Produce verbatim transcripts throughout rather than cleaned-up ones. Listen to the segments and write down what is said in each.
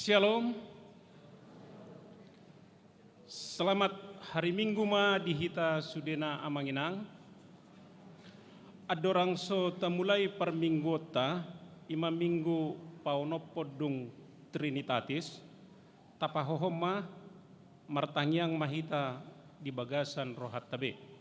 Shalom. Selamat hari Minggu ma di hita sudena amang inang. Andorang so tamulai parmingguonta, i ma Minggu paonomhon dung Trinitatis, tapahohom ma, martangiang ma hita di bagasan rohanta be.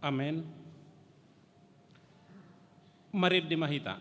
Amen. Marende ma hita.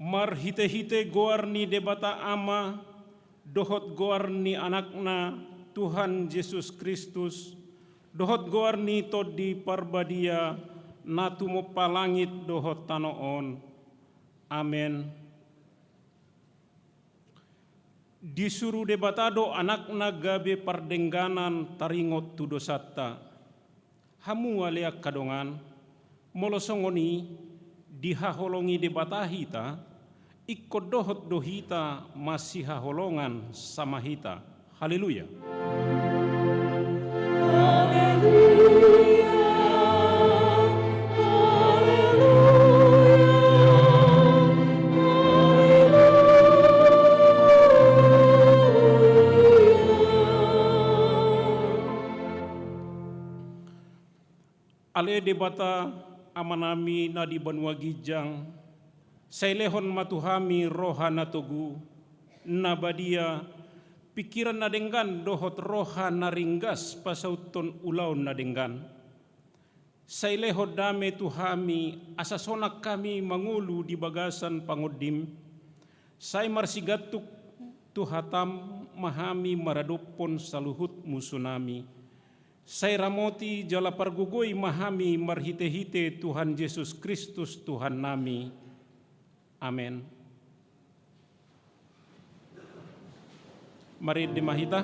Marhitehite goar ni Debata Ama, dohot goar ni Anakna, Tuhan Jesus Kristus, dohot goar ni Tondi Parbadia, na tumompa langit dohot tano on. Amen. Disuru Debata do Anakna gabe pardengganan taringot tu dosanta. Hamu ale angka dongan, molo songon i dihaholongi Debata hita, ingkon dohot do hita masihaholongan sama hita. Haleluya. Haleluya. Haleluya. Haleluya. Ale Debata, Amanami na di banua ginjang, sai lehon ma tu hami roha na togu, na badia, pingkiran na denggan dohot roha na ringgas pasauthon ulaon na denggan. Sai lehon dame tu hami, asa sonang hami mangolu di bagasan pangondim. Sai marsigantung tu hatam ma hami maradophon saluhut musunami. Sai ramoti jala pargogoi ma hami marhitehite Tuhan Jesus Kristus Tuhannami. Amen. Marende ma hita.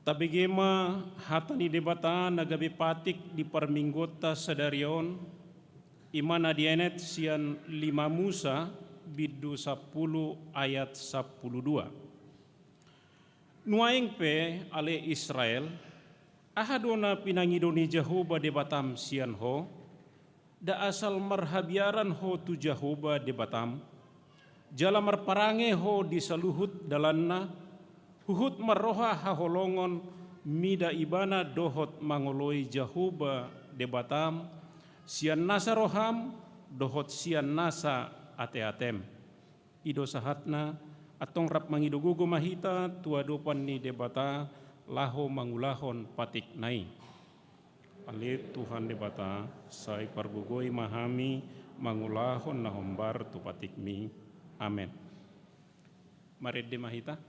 Tabege ma hata ni Debata na gabe patik di parmingguonta sadari on, i ma na dienet sian lima Musa bindu sampulu ayat sampulu dua. Nuaeng pe, ale Israel, aha do na pinangido ni Jahowa Debatam sian ho? Nda asal marhabiaran ho tu Jahowa Debatam, jala marparange ho di saluhut dalanna, huhut marroha haholongon mida Ibana dohot mangoloi Jahowa Debatam, sian nasa roham dohot sian nasa ateatem. I do sahatna, antong rap mangido gogo ma hita tu adopan ni Debata laho mangulahon patikna i. Ale Tuhan Debata, sai pargogoi ma hami mangulahon na hombar tu patikmi. Amen. Marende ma hita.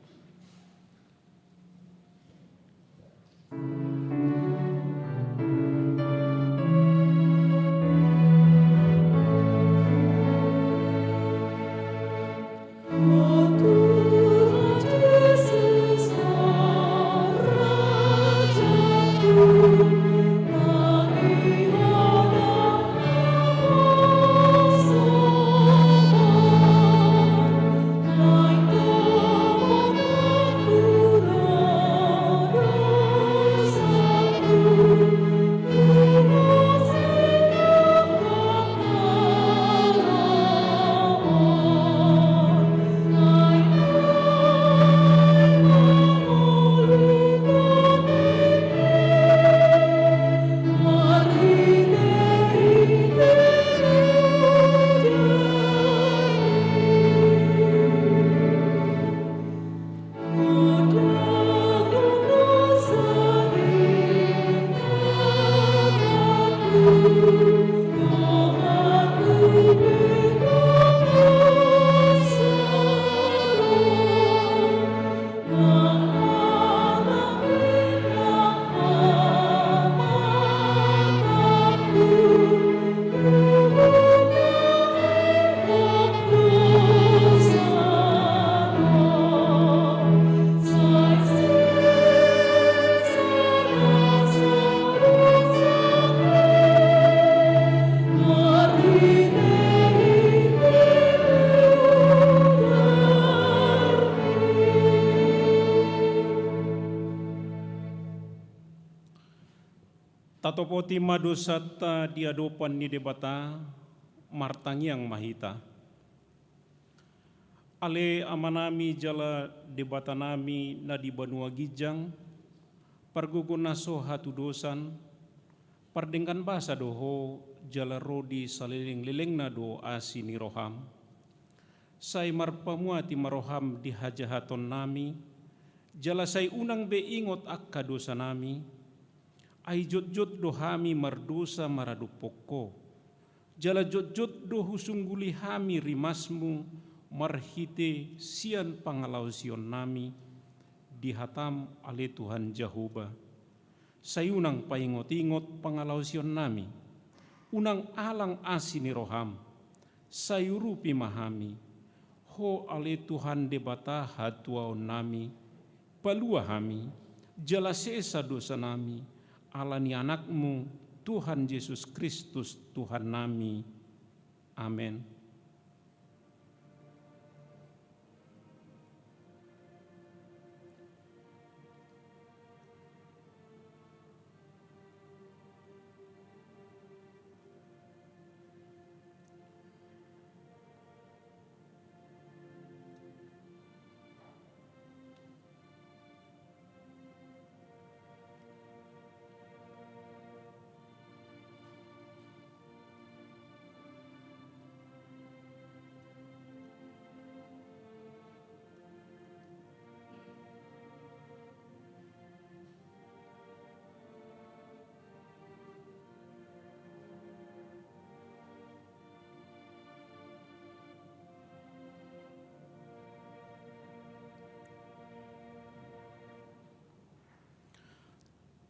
Tatopoti ma dosanta di adopan ni Debata, martangiang ma hita. Ale Amanami jala Debatanami na di banua ginjang, pargogo na so hatudosan, pardenggan basa do Ho, jala ro di salelenglelengna do asi ni roham. Sai marpamuati ma roham di hajahatonnami, jala sai unang be ingot angka dosanami, ai jotjot do hami mardosa maradophon Ho. Jala jotjot do husungguli hami rimasmu marhite sian pangalaosionnami di hataM, ale Tuhan Jahowa. Sai unang paingotingot pangalaosionnami, unang alang asi ni rohaM. Sai urupi ma hami, Ho ale Tuhan Debata hatuaonnami, palua hami, jala sesa dosanami, ala ni AnakMu, Tuhan Jesus Kristus, Tuhannami. Amen.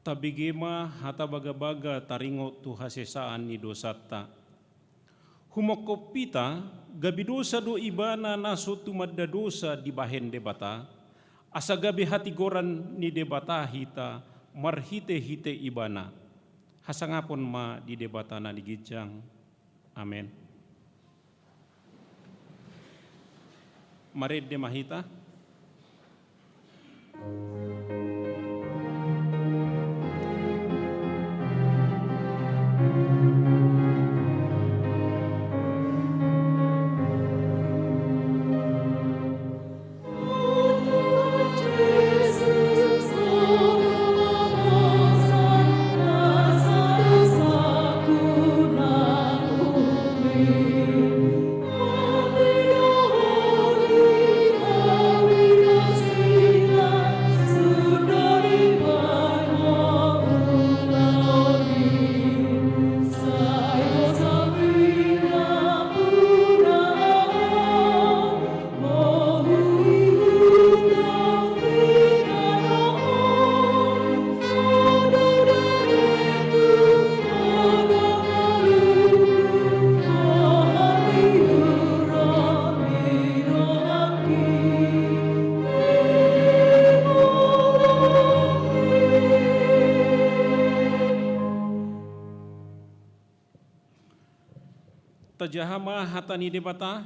Tabege ma hata bagabaga taringot tu hasesaan ni dosanta. Humongkop hita, gabe dosa do ibana na so tumanda dosa dibahen Debata, asa gabe hatigoran ni Debata hita marhitehite ibana. Hasangapon ma di Debata na di ginjang. Amen. Marende ma hita. Tajaha ma hata ni Debata,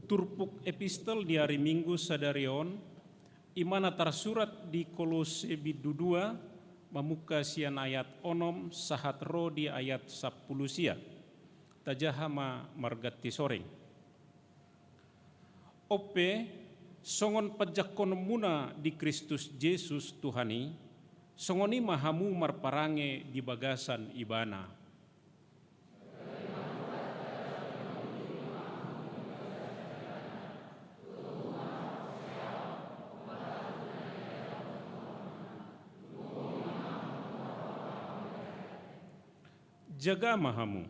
turpuk epistel di ari Minggu sadari on, i ma na tarsurat di Kolose bindu dua, mamungka sian ayat onom sahat ro di ayat sampulu sia. Tajaha ma marganti soring. On pe, songon panjangkononmuna di Kristus Jesus Tuhan i, songon i ma hamu marparange di bagasan Ibana. Jaga ma hamu.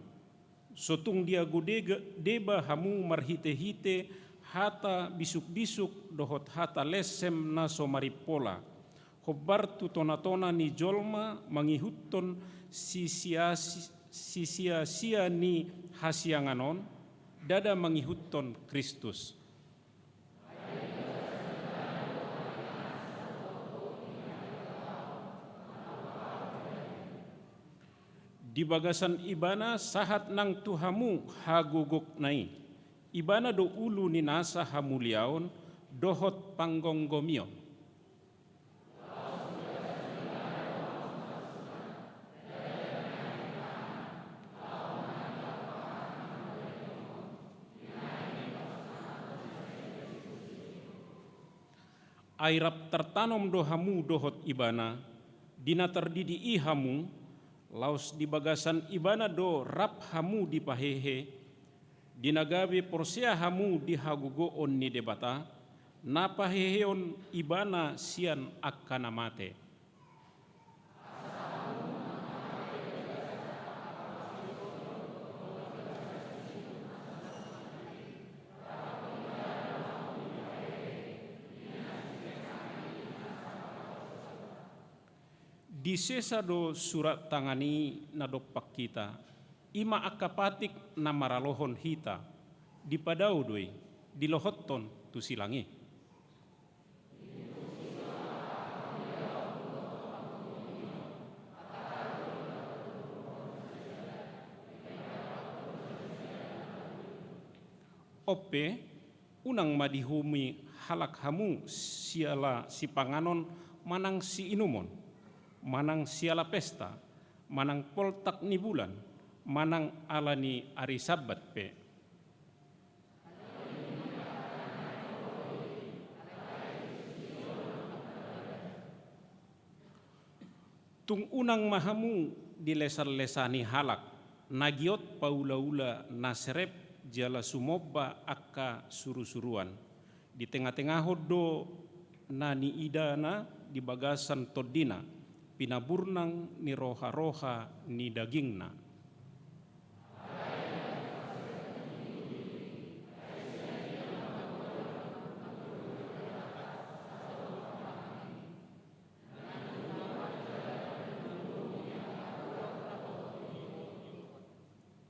So tung diago dega-, deba hamu marhitehite hata bisukbisuk dohot hata lensem na so marimpola, hombar tu tonatona ni jolma mangihuthon sisia-, sisiasia ni hasiangan on, ndada mangihuthon Kristus. Di bagasan Ibana sahat nang tu hamu hagogokna i. Ibana do ulu ni nasa hamuliaon dohot panggomgomion. Ai rap tartanom do hamu dohot Ibana, di na tardidi i hamu, laos di bagasan Ibana do rap hamu dipahehe, di na gabe porsea hamu di hagogoon ni Debata, na paheheon Ibana sian angka na mate. Disesa do surat tangan i na dompak hita, i ma angka patik na maralohon hita, dipadao do i, dilohothon tu silang i. On pe, unang ma diuhumi halak hamu siala sipanganon manang siinumon, manang siala pesta, manang poltak ni bulan, manang ala ni ari Sabbat pe. Tung unang ma hamu dilesanlesani halak, na giot paulaula na serep jala sumomba angka surusuruan. Ditengatengahon do na niidana di bagasan tondina, pinaburnang ni roharoha ni dagingna.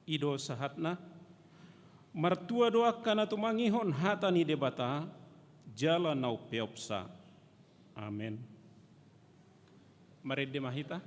I do sahatna. Martua do angka na tumangihon hata ni Debata, jala na umpeopsa. Amen. Marende ma hita.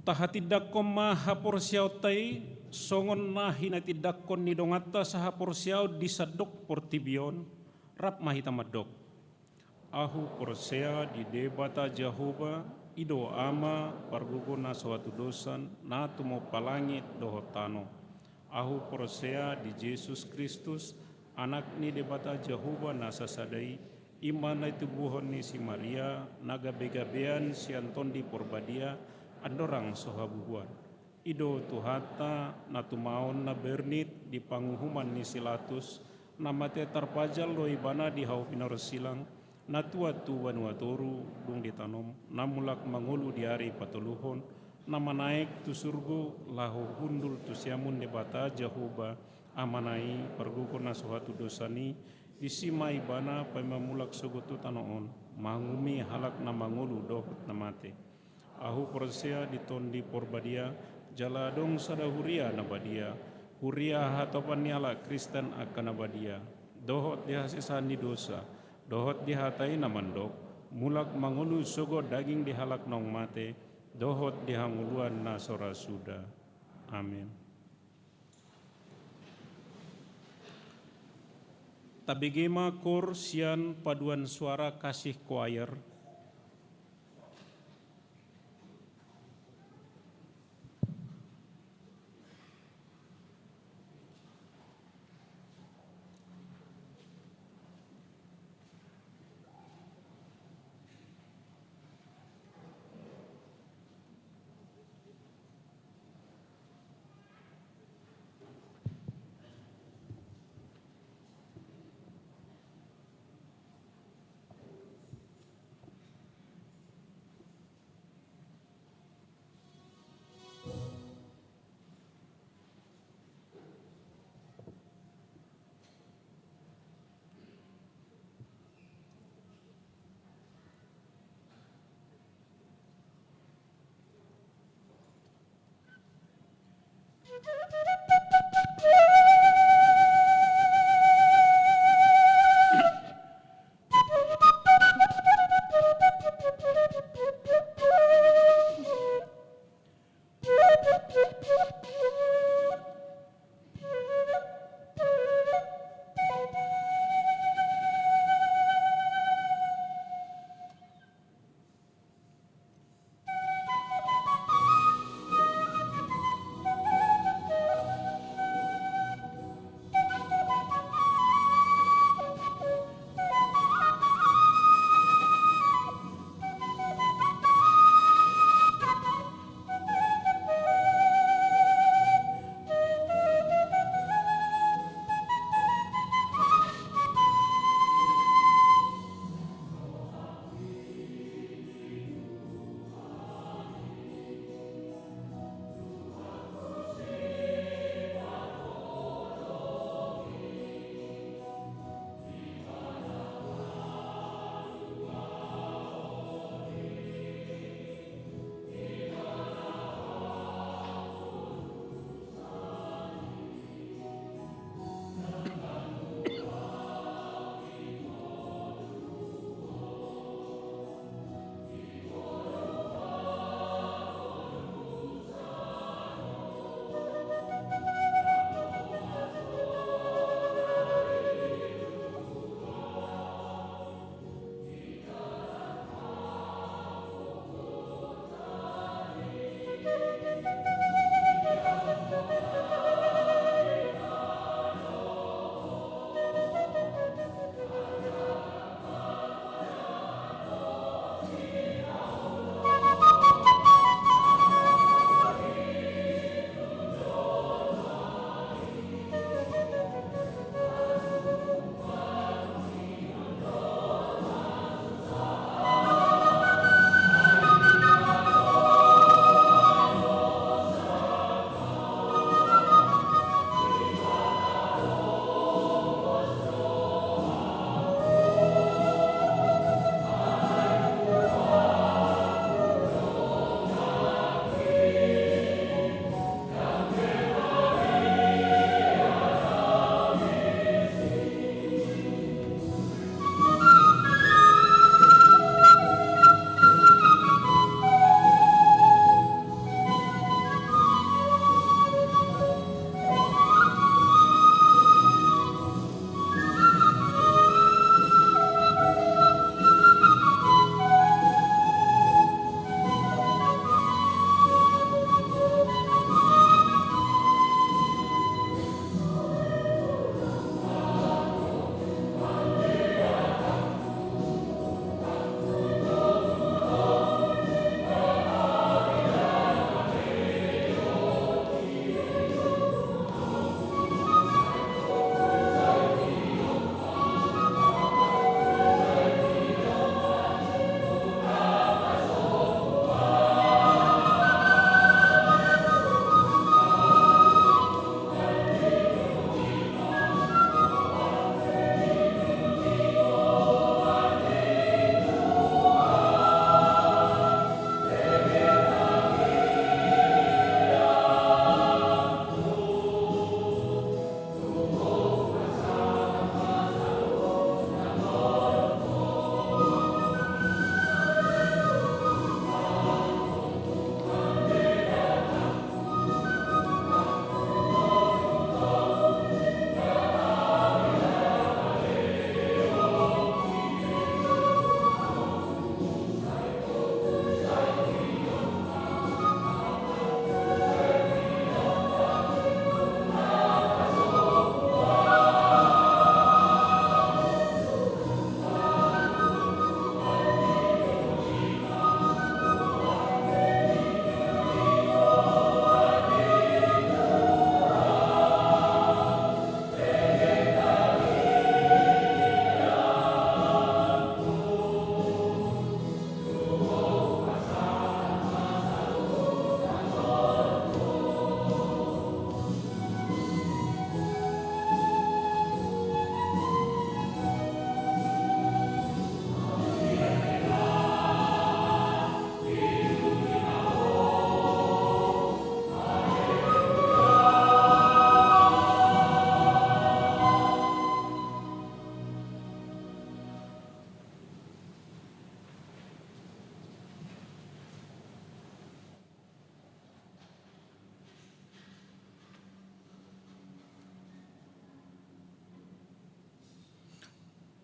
Tahatindangkon ma haporseaonta i, songon na hinatindangkon ni donganta sahaporseaon di sandok portibi on, rap ma hita mandok. Ahu porsea di Debata Jahowa, i do Ama, pargogo na so hatudosan, na tumompa langit dohot tano. Ahu porsea di Jesus Kristus, Anak ni Debata Jahowa na sasada i, i ma na itubuhon ni si Maria, na gabegabean sian Tondi Porbadia, andorang so habubuan. I do Tuhanta, na tumaon na bernit di panguhuman ni si Latus, na mate tarpajal do Ibana di hau pinorsilang, na tuat tu banua toru, dung ditanom, na mulak mangolu di ari patoluhon, na manaek tu surgo, laho hundul tu siamun Debata Jahowa, Amana i, pargogo na so hatudosan i, disi ma Ibana paima mulak sogot tu tano on, manguhumi halak na mangolu dohot na mate. Ahu porsea di Tondi Porbadia, jala adong sada huria na badia, huria hatopan ni halak Kristen angka na badia, dohot di hasesaan ni dosa, dohot di hata i na mandok, mulak mangolu sogot daging di halak naung mate, dohot di hangoluan na so ra suda. Amen. Tabege ma koor sian paduan suara kasih koor.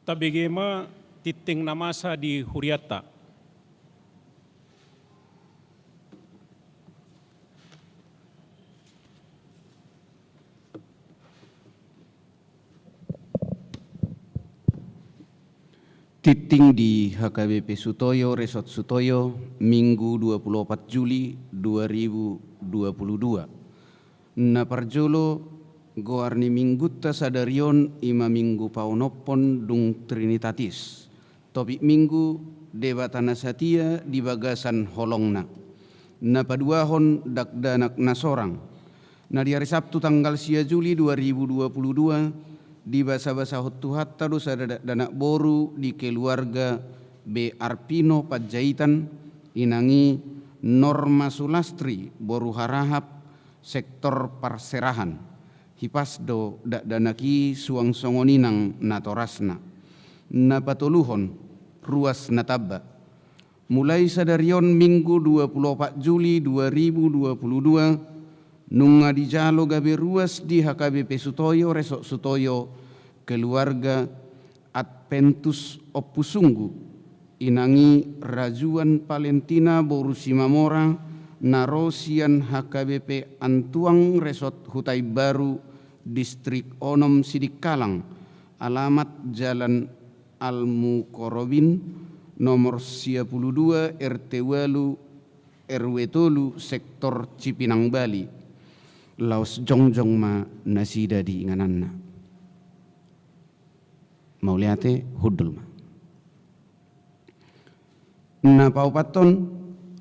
Tabege ma tingting na masa di hurianta. Tingting di H K B P Sutoyo, Resort Sutoyo, Minggu dua puluh opat Juli dua ribu dua puluh dua. Na parjolo, goar ni minggunta sadari on i ma minggu paonomhon dung Trinitatis. Topik minggu, Debata na satia di bagasan holongna. Na paduahon, dakdanak na sorang. Na di ari Sabtu tanggal sia Juli dua ribu dua puluh dua, dibasabasahon Tuhanta do sada dakdanak boru di keluarga B. Arpino Panjaitan, inang i Norma Sulastri boru Harahap, sektor Parserahan. Hipas do dakdanak i suang songon i nang natorasna. Na patoluhon, ruas na tamba. Mulai sadari on Minggu dua puluh opat Juli dua ribu dua puluh dua, nunga dijalo gabe ruas di H K B P Sutoyo, Resort Sutoyo, keluarga Adventus Ompusunggu, inang i Rajuan Valentina boru Simamora, na ro sian H K B P Antuang, Resort Hutaimbaru, Distrik onom Sidikalang, alamat Jalan Al Muqarrabin, nomor sia puluh dua, R T ualu, R W tolu, sektor Cipinang Bali. Laos jongjong ma nasida di ingananna. Mauliate, hundul ma. Na paopathon,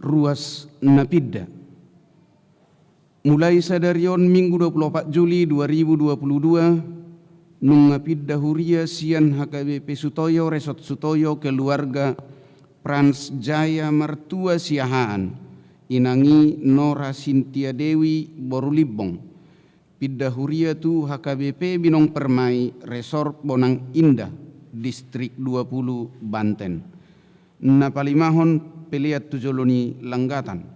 ruas na pinda. Mulai sadari on Minggu dua puluh opat Juli dua ribu dua puluh dua, nunga pinda huria sian H K B P Sutoyo, Resort Sutoyo, keluarga Frans Jaya Martua Siahaan, inang i Nora Sintia Dewi boru Limbong. Pinda huria tu H K B P Binong Permai, Resort Bonang Indah, Distrik dua puluh, Banten. Na palimahon, pelean tu jolo ni langgatan.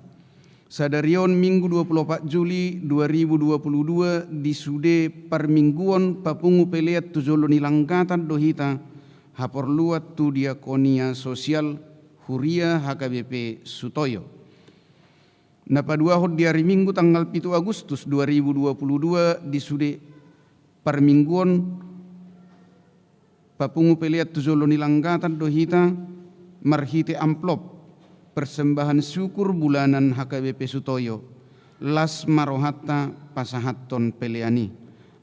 Sadari on Minggu dua puluh opat Juli dua ribu dua puluh dua, di sude parmingguon papungu pelean tu jolo ni langgatan do hita, haporluan tu diakonia sosial huria H K B P Sutoyo. Na paduahon, di ari Minggu tanggal pitu Agustus dua ribu dua puluh dua, di sude parmingguon papungu pelean tu jolo ni langgatan do hita marhite amplop persembahan syukur bulanan H K B P Sutoyo, las ma rohanta pasahathon pelean i.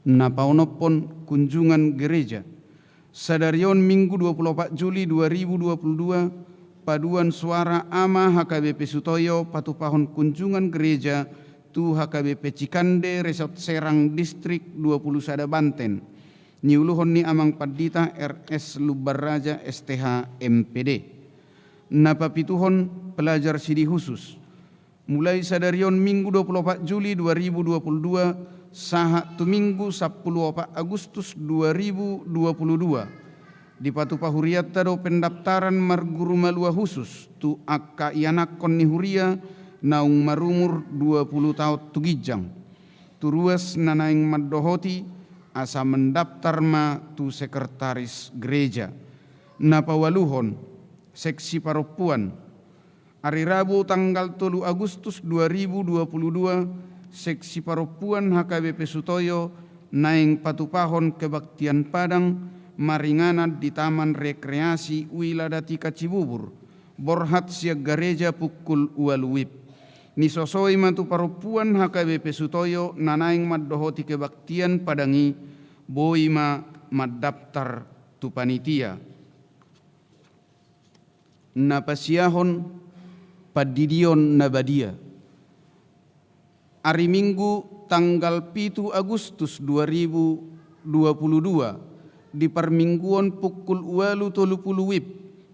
Na paonomhon, kunjungan gereja. Sadari on Minggu dua puluh opat Juli dua ribu dua puluh dua, paduan suara ama H K B P Sutoyo patupahon kunjungan gereja tu H K B P Cikande, Resort Serang, Distrik dua puluh sada, Banten. Niuluhon ni Amang Pandita R S Lumbanraja, S T H, M P D. Na papituhon, pelajar sidi husus. Mulai sadari on Minggu dua puluh opat Juli dua ribu dua puluh dua, sahat tu Minggu sampulu opat Agustus dua ribu dua puluh dua, dipatupa hurianta do pendaftaran marguru malua husus tu angka ianakhon ni huria naung marumur dua puluh taon tu ginjang. Tu ruas na naeng mandohoti asa mendaftar ma tu sekretaris gereja. Na paualuhon, seksi parompuan. Ari Rabu tanggal tolu Agustus dua ribu dua puluh dua, seksi parompuan H K B P Sutoyo naeng patupahon kebaktian Padang maringanan di Taman Rekreasi Wiladatika Cibubur, borhat sian gareja pukul ualu wib. Nisosoi ma tu parompuan H K B P Sutoyo na naeng mandohoti kebaktian Padang i, boi ma mandaftar tu panitia. Na pasiahon, pandidion na badia. Ari Minggu tanggal pitu Agustus dua ribu dua puluh dua, di parmingguon pukul ualu tolu pulu wib,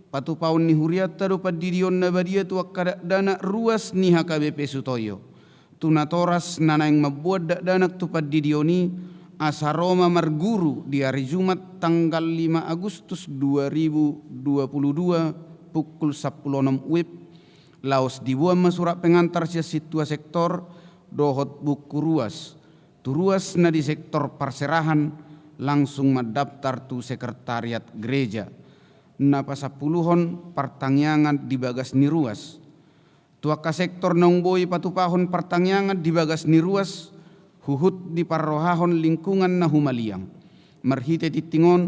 patupaon ni hurianta do pandidion na badia tu angka dakdanak ruas ni H K B P Sutoyo. Tu natoras na naeng mamboan dakdanak tu pandidion i, asa ro ma marguru di ari Jumat tanggal lima Agustus dua ribu dua puluh dua pukul sampulu onom wib, laos diboan ma surat pengantar sian sintua sektor dohot buku ruas. Tu ruas na di sektor Parserahan, langsung mandaptar tu sekretariat gereja. Na pasampuluhon, partangiangan di bagas ni ruas. Tu angka sektor naung boi patupahon partangiangan di bagas ni ruas, huhut diparrohahon lingkungan na humaliang. Marhite tingting on,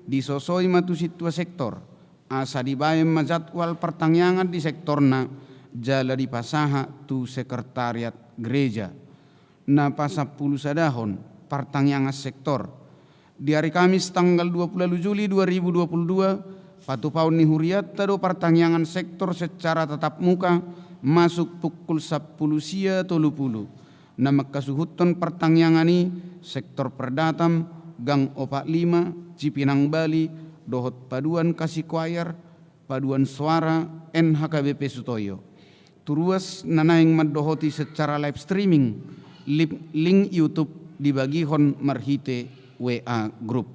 disosoi ma tu sintua sektor, asa dibaen ma jadwal partangiangan di sektorna, jala dipasahat tu sekretariat gereja. Na pasampulusadahon, partangiangan sektor. Di ari Kamis tanggal dua puluh ualu Juli dua ribu dua puluh dua, patupaon ni hurianta do partangiangan sektor secara tatap muka masuk pukul sampulu sia tolu pulu. Na mangkasuhuthon partangiangan i sektor Perdatam, Gang Opat Lima, Cipinang Bali, dohot Paduan Kasih Choir, Paduan Suara, N H K B P Sutoyo. Tu ruas na naeng mandohoti secara live streaming, lip-, link YouTube dibagihon marhite W A group.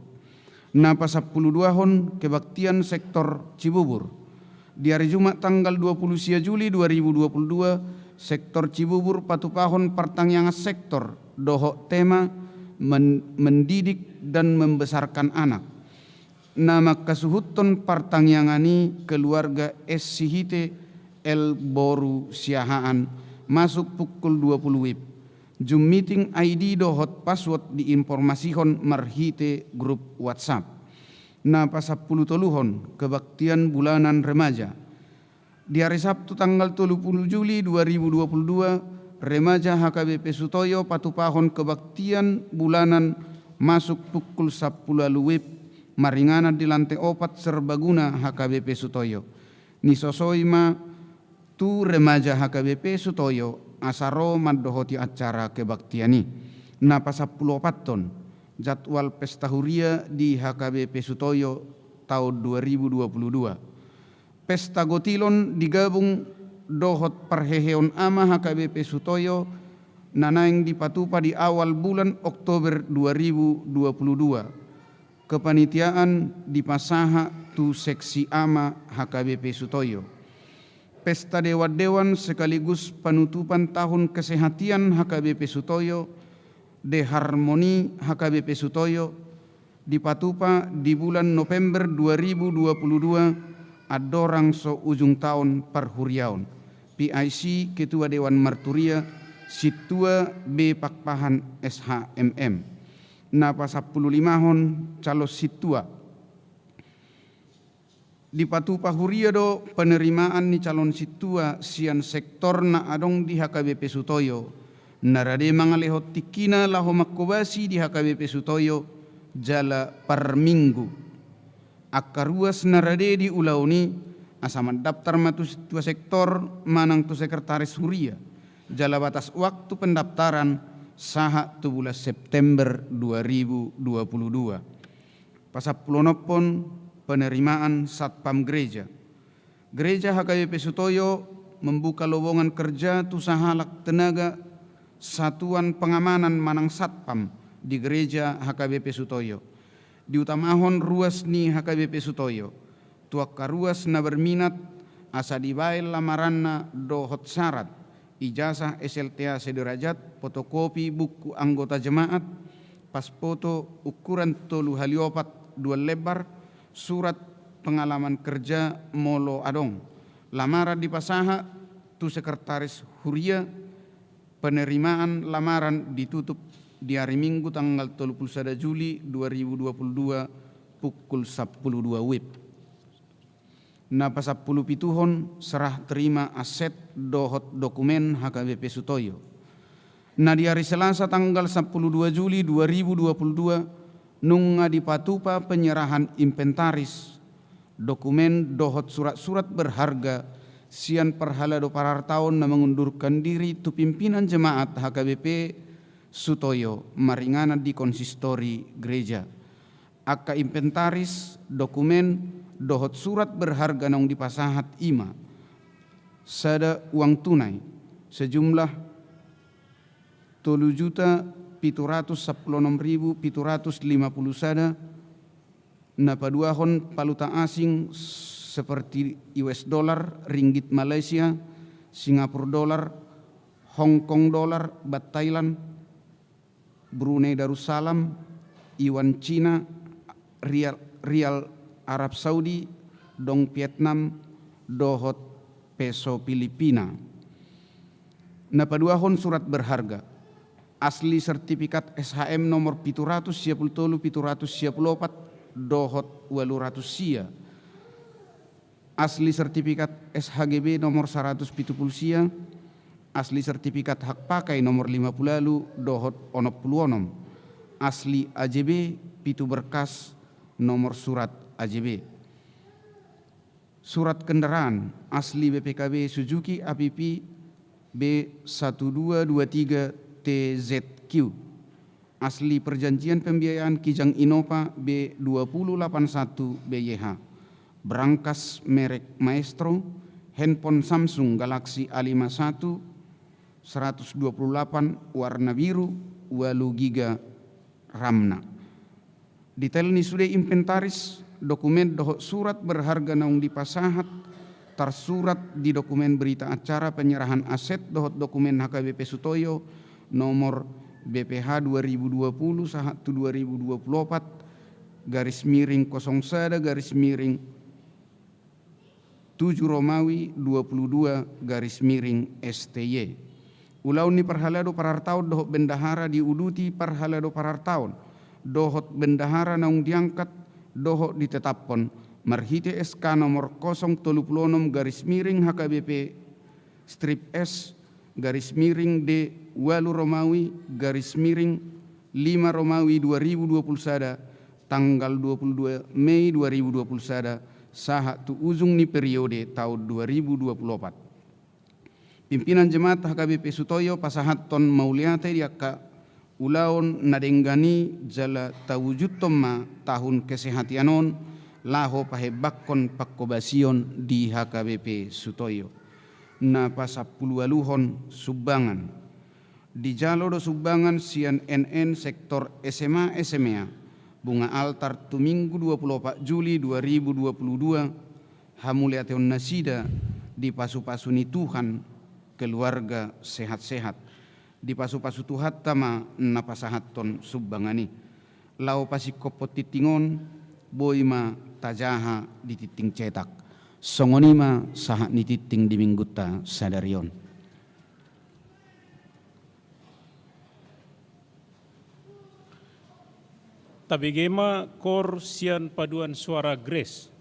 Na pasampuluduahon, kebaktian sektor Cibubur. Di ari Jumat tanggal dua puluh sia Juli dua ribu dua puluh dua, sektor Cibubur patupahon partangiangan sektor dohot tema men-, mendidik dan membesarkan anak. Na mangkasuhuthon partangiangan i keluarga S Sihite L boru Siahaan, masuk pukul dua puluh W I B. Zoom meeting I D dohot password diinformasihon marhite grup WhatsApp. Na pasampulutoluhon, kebaktian bulanan remaja. Di ari Sabtu tanggal tolu puluh Juli dua ribu dua puluh dua, remaja H K B P Sutoyo patupahon kebaktian bulanan masuk pukul sampulu ualu W I B maringanan di lante opat serbaguna H K B P Sutoyo. Nisosoi ma tu remaja H K B P Sutoyo asa ro mandohoti acara kebaktian i. Na pasampuluopathon, jadwal pesta huria di H K B P Sutoyo taon dua ribu dua puluh dua. Pesta Gotilon digabung dohot parheheon ama H K B P Sutoyo na naeng dipatupa di awal bulan Oktober dua ribu dua puluh dua. Kepanitiaan dipasahat tu seksi ama H K B P Sutoyo. Pesta dewan-dewan sekaligus panutupan tahun kesehatian H K B P Sutoyo, De Harmoni H K B P Sutoyo, dipatupa di bulan November dua ribu dua puluh dua, andorang so ujung taon parhuriaon. P I C, Ketua Dewan Marturia, Sintua B Pakpahan S H M M. Na pasampululimahon, calon sintua. Dipatupa huria do penerimaan ni calon sintua sian sektor na adong di H K B P Sutoyo, na rade mangalehon tingkina laho manghobasi di H K B P Sutoyo jala parminggu. Angka ruas na rade di ulaon i, asa mandaptar ma tu sintua sektor manang tu sekretaris huria, jala batas waktu pendaftaran sahat tu bulan September dua ribu dua puluh dua. Pasampuluonomhon, penerimaan satpam gereja. Gereja H K B P Sutoyo membuka lowongan kerja tu sahalak tenaga satuan pengamanan manang satpam di gereja H K B P Sutoyo. Diutamahon ruas ni H K B P Sutoyo. Tu angka ruas na berminat asa dibaen lamaranna dohot syarat, ijazah S L T A sederajat, fotokopi buku anggota jemaat, pas foto ukuran tolu hali opat dua lembar, surat pengalaman kerja molo adong. Lamaran dipasahat tu sekretaris huria. Penerimaan lamaran ditutup di ari Minggu tanggal tolu puluh sada Juli dua ribu dua puluh dua, pukul sampulu dua W I B. Na pasampulupituhon, serah terima aset dohot dokumen H K B P Sutoyo. Na di ari Selasa tanggal sampulu dua Juli dua ribu dua puluh dua, nunga dipatupa penyerahan inventaris, dokumen dohot surat-surat berharga sian parhalado parartaon na mengundurkan diri tu pimpinan jemaat H K B P Sutoyo maringanan di konsistori gereja. Angka inventaris, dokumen, dohot surat berharga naung dipasahat i ma: sada, uang tunai sejumlah tolu juta pitu ratus sampulu onom ribu pitu ratus lima puluh sada. Na paduahon, valuta asing seperti U S dollar, ringgit Malaysia, Singapura dollar, Hong Kong dollar, baht Thailand, Brunei Darussalam, Yuan Cina, rial, rial Arab Saudi, dong Vietnam, dohot peso Filipina. Na paduahon surat berharga, asli sertifikat S H M nomor pitu ratus sia pulu tolu, pitu ratus sia pulu opat, dohot ualu ratus sia. Asli sertifikat S H G B nomor saratus pitu pulu sia, asli sertifikat hak pakai nomor lima pulu ualu dohot onom pulu onom, asli A J B, pitu berkas nomor surat A J B. Surat kendaraan, asli B P K B Suzuki A P P B satu dua dua tiga T Z Q. Asli perjanjian pembiayaan Kijang Innova B dua pulu lapan satu B Y H. Berangkas merek Maestro, handphone Samsung Galaxy A lima satu, seratus dua puluh delapan, warna biru, ualu giga RAM-na. Detail ni sude inventaris, dokumen dohot surat berharga naung dipasahat, tarsurat di dokumen berita acara penyerahan aset dohot dokumen H K B P Sutoyo nomor B P H dua ribu dua puluh sahat tu dua ribu dua puluh opat, garis miring kosong sada, garis miring tujuh Romawi dua puluh dua garis miring S T Y. Ulaon ni parhalado parartaon dohot bendahara diuduti parhalado parartaon dohot bendahara naung diangkat dohot ditetaphon marhite S K nomor kosong tolu pulu onom garis miring H K B P strip S garis miring D ualu Romawi garis miring lima Romawi dua ribu dua puluh sada, tanggal dua puluh dua Mei dua ribu dua puluh sada, sahat tu ujung ni periode taon dua ribu dua puluh opat. Pimpinan Jemaat H K B P Sutoyo pasahathon mauliate di angka ulaon na denggan i jala tawujudhon ma tahun kesehatian on laho pahembakkon pangkobasion di H K B P Sutoyo. Na pasampuluualuhon, sumbangan. Dijalo do sumbangan sian N N sektor S M A S M E A Bunga Altar tu Minggu dua puluh opat Juli dua ribu dua puluh dua, hamuliateon nasida dipasupasu ni Tuhan, keluarga sehat-sehat. Dipasupasu Tuhanta ma na pasahathon sumbangan i. Laho pasingkophon tingting on, boi ma tajaha di tingting cetak. Songon i ma sahat ni tingting di Minggunta sadari on. Tabege ma kor sian paduan suara Grace.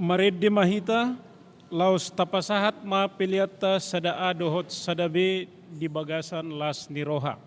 Marende ma hita, laos tapasahat ma peleanta sada A dohot sada B di bagasan las ni roha.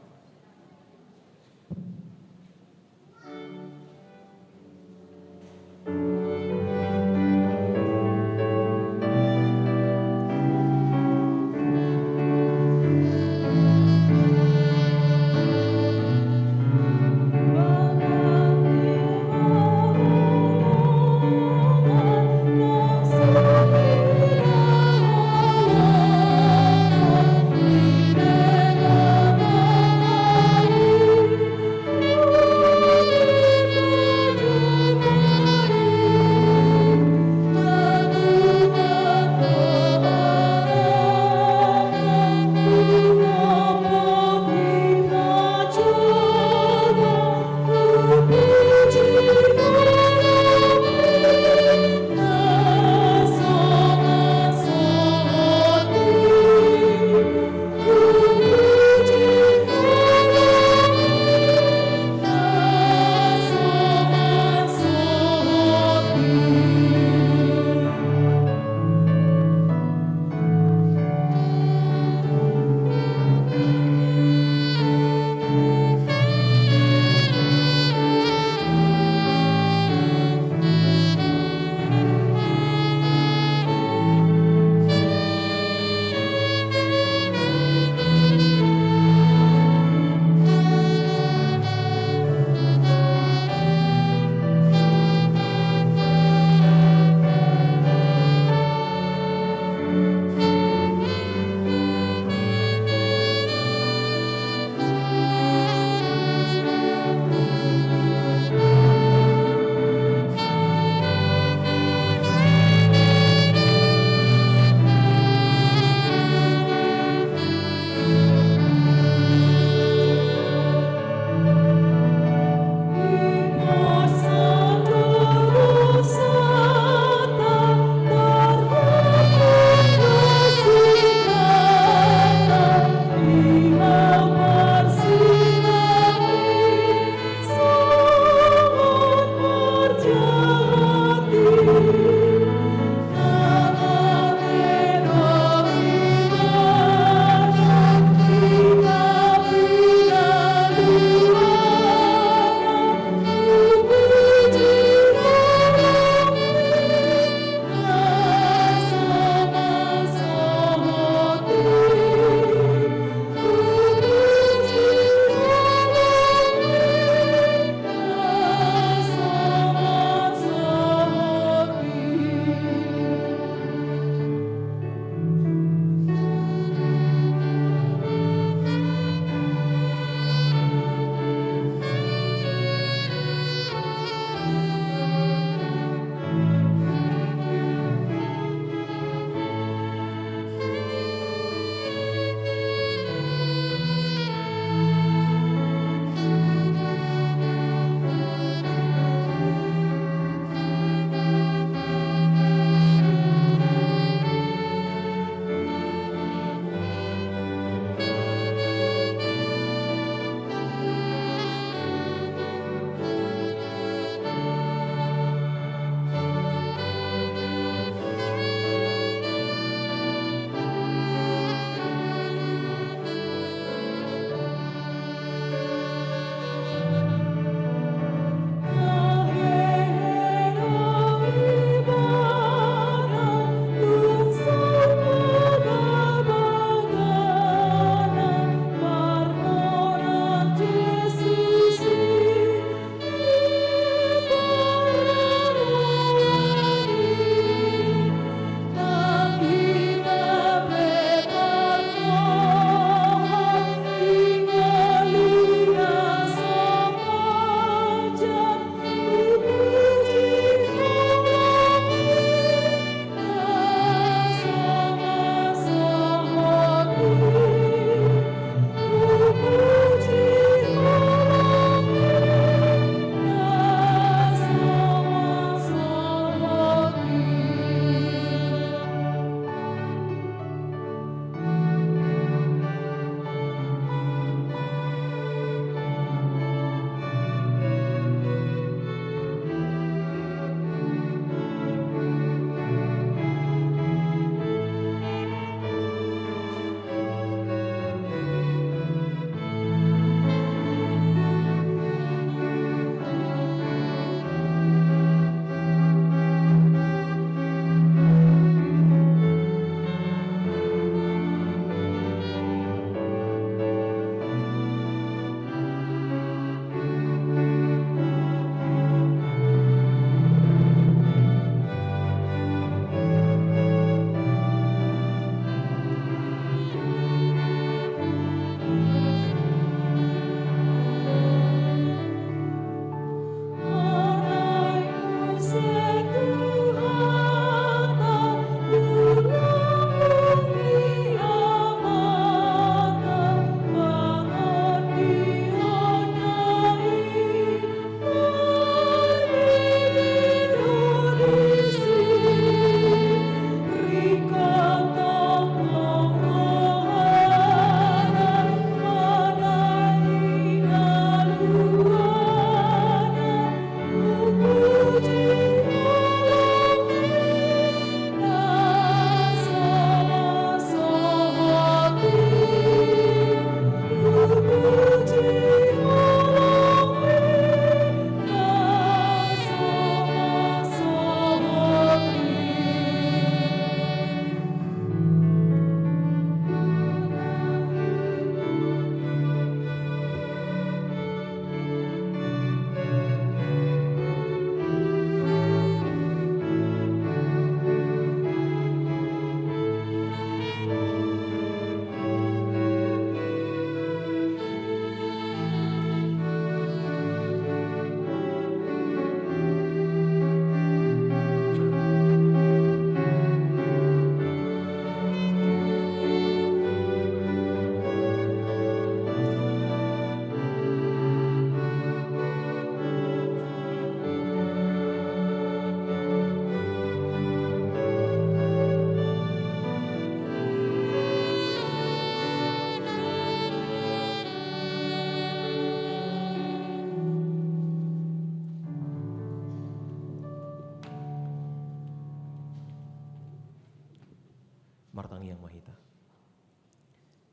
Martangiang ma hita.